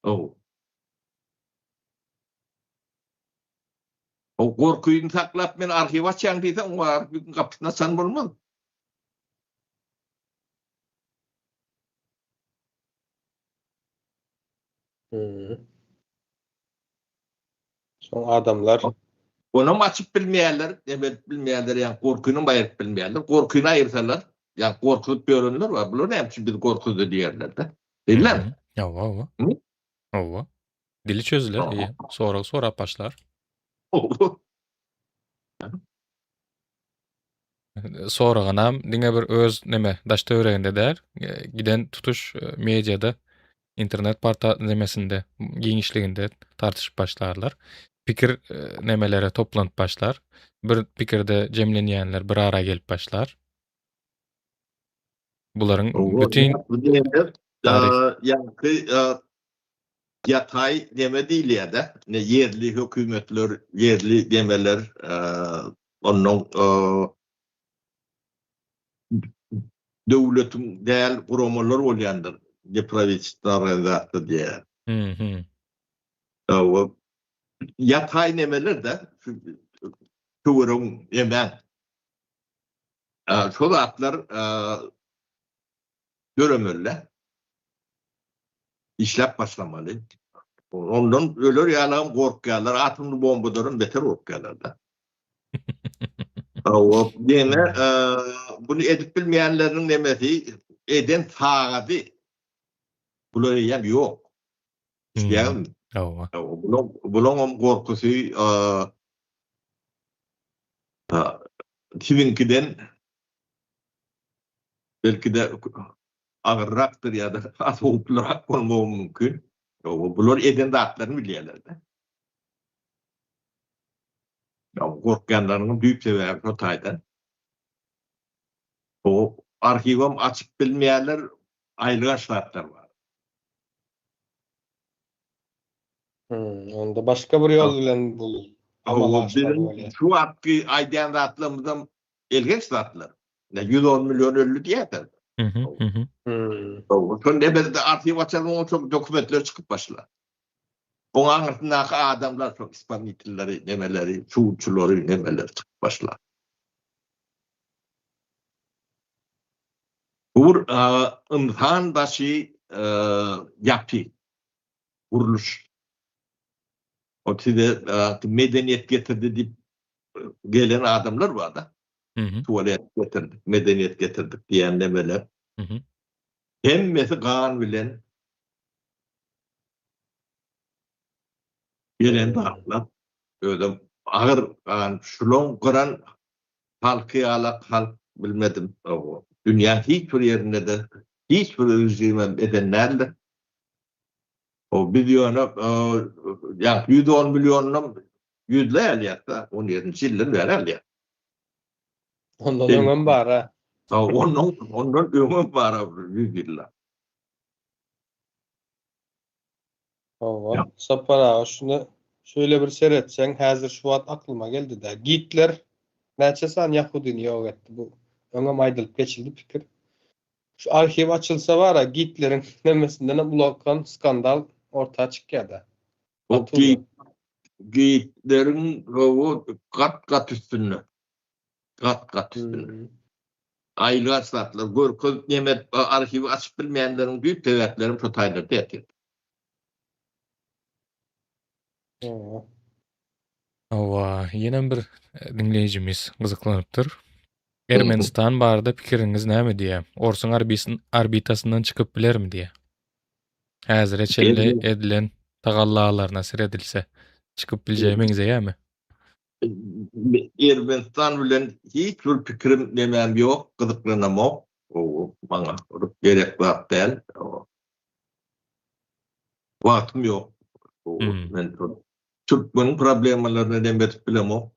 O. O gorkyny saklap men arhiw açýan diýseň, o arhiwiň gapysyny açan bolmaz. Hmm. Soň adamlar Onam açyp bilmeýärler, neme edip bilmeýärler, ýa gorkyny aýryp bilmeýärler. Gorkyny aýyrsalar, ýa gorkuzyp ýörenler bar. Bular näme üçin bizi gorkuzdy diýerler-de. Bilmem. Hawa, hawa. Hawa. Dili çözüler, eýe. Sorag sorap başlar. Soraganam diňe bir öz neme daş töwereginde däl, e, giden tutuş e, mediada, internet portal nemesinde, giňişliginde tartyşyp başlarlar. Pikir e, nemelere toplanyp başlar. Bir pikirde jemlenýänler bir ara gelip başlar. Bularyň bütin ýaňky ýataý neme diýilýär-de, ne ýerli hökümetler, ýerli nemeler, onnoň döwletiň däl guramalar bolýandyr, neprawiçestwnyý organizasiýa diýýär. Mhm. Ýataý nemeler-de, töweregiň, nemäň. Şo zatlar döremeli. Işläp başlamaly. Ondan öler ýalagam gorkýarlar, atomly bombadanam beter gorkýarlar-da. Hawa, ýene buny edip bilmeýänleriniň nemesi, eden sagady bular eýýäm ýok. Düşýäňizmi? Hawa. Bulaňam gorkusy Siziňkiden belki-de. agyrrakdyr ýa-da has howplurak bolmagy mümkin. Bular eden zatlaryny bilýärler-de. Gorkýanlarynyň düýp sebäbi şo taýdan. O arhiwem açyp bilmeýärler, aýylganç zatlar bar. Hmm, onda başga bir ýol bilen bu amala aşmaly bolýar. Şu wagtky aýdýan zatlarymyzam elgenç zatlar. 110 million öldi diýýärler. Mhm, mhm. Hmm. Şol nebede arhiw açalmagyň üçin dokumentler çykyp başlar. Oň aňyrsyndaky adamlar şol ispanitelleri, nemeleri, suwçulary, nemeleri çykyp başlar. Bu bir ynsan daşy ýapy, gurluş. O size medeniýet getirdi diýip gelen adamlar bar-da. Tualet getirdik, medeniýet getirdik diýen nemeler. Hemmesi gan bilen gelen zatlar. Özem agyr gan, şulaň gyran halky ýalak halk bilmedim. Dünýäň hiç bir ýerinde-de hiç bir režimem eden däldir. O biz ýöne ýa 110 milliondan ýüzleý alýas-da, 17-nji ýyldan bäri alýas. Ondan öňem bar-a. Ondan ondan öňem bar-a 100 ýyllap. Hawa, Sapar aga şuna şöyle bir seretseň, häzir şu wagt aklyma geldi-de. Gitler näçe sany ýahudyny ýok etdi bu öňem aýdylyp geçildi pikir. Şu arhiw açylsa bar-a Gitleriň nemesindenem ulakan skandal orta çykýa-da. O Gitleriň gat-gat üstünde. Gat-gat üstünde. Aýylganç zatlar görkezip neme arhiwi açyp bilmeýänleriň düýp sebäplerem şo taýlarda ýatyr. Hawa, ýenem bir diňleýjimiz gyzyklanypdyr. Ermenistan barada pikiriňiz näme diýýär? Orsuň orbitasyndan çykyp bilermi diýýär. Häzire çenli edilen tagallalaryna seredilse, çykyp biljege meňzeýärmi? Ermenistan bilen hiç bir pikirim nemäm ýok, gyzyklanamok. O maňa gerek zat däl. Wagtym ýok. Men türkmeniň problemalaryna neme edip bilemok.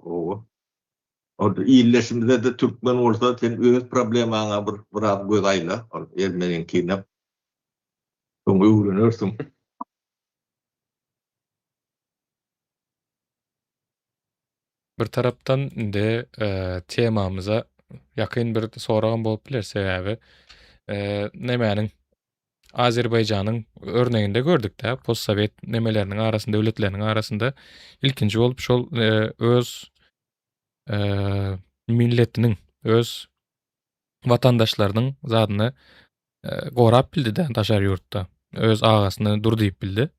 Ol illeşimize-de türkmen bolsa sen öz problemaňa bir biraz göz aýla, ol ermeniňkine. Soň öwrenersiň. Bir tarapdan indi temamyza ýakyn bir soragam bolup biler, sebäbi nemäniň Azerbaýjanyň örneginde gördük-de, postsowet nemeleriniň arasynda, döwletleriniň arasynda ilkinji bolup şol öz milletiniň, öz watandaşlarynyň zadyny gorap bildi-de daşary ýurtda. Öz agasyny dur diýip bildi.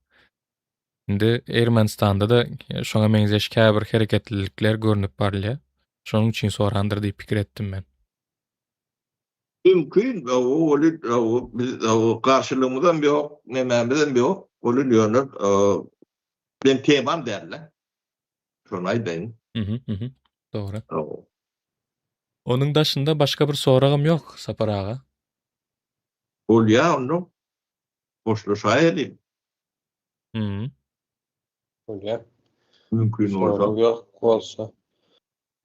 Indi Ermenistanda-da şoňa meňzeş käbir hereketlilikler görnüp barylýar. Şonuň üçin sorandyr diýip pikir etdim men. Mümkin, ol biz garşylygymyzam ýok, nemämizem ýok. Ol ýöne men temam däl-de. Şony aýdaýyn. Mhm, mhm. Dogry. Onuň daşynda başga bir soragym ýok, Sapar aga. Bolýa onda. Hoşlaşaýalyň. Mhm. Bolýar. Mümkin bolsa. Sorag ýok bolsa,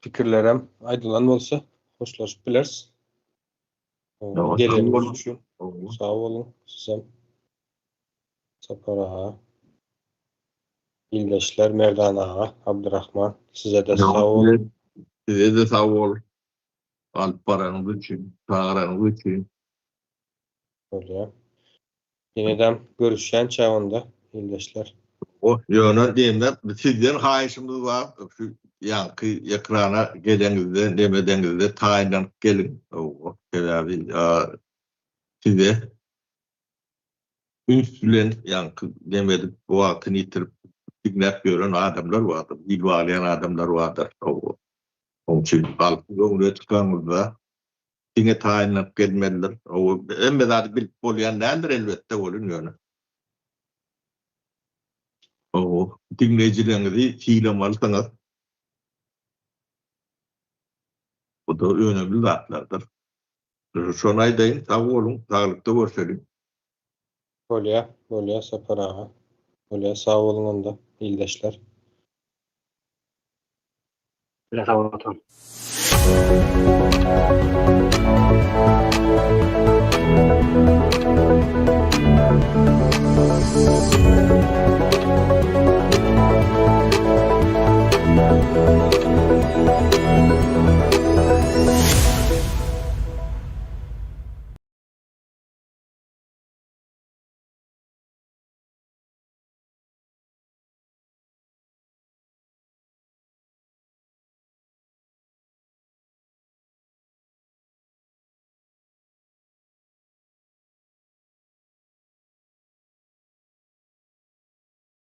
pikirlerem aýdylan bolsa, hoşlaşyp bileris. Geleniňiz üçin sag boluň sizem. Sapar aga. Ildeşler Merdan aga, Abdyrahman size-de sag boluň. Size-de sag bol. Alyp baranyňyz üçin, çagyranyňyz üçin. Bolýar. Ýenedem görüşýänçä onda ildeşler. O ýöne diýemde sizden haýyşymyz bar şu ýaňky ekrana geleňizde neme edeňizde taýynlanyp geliň sebäbi size üns bilen ýaňky neme edip wagtyny ýitirip diňläp ýören adamlar bardyr bil baglaýan adamlar bardyr oň üçin halkyň öňüne çykaňyzda Diňe taýynlanyp gelmelidir. Hemme zady bilip bolýan däldir elbetde welin ýöne. Diňleýjileriňizi sylamalysyňyz. Bu-da önemli zatlardyr. Şony aýdaýyn, sag boluň, saglykda görşeliň. Bolýa, bolýa Sapar aga. Bolýa, sag boluň onda, ildeşler. Sag bol Watan.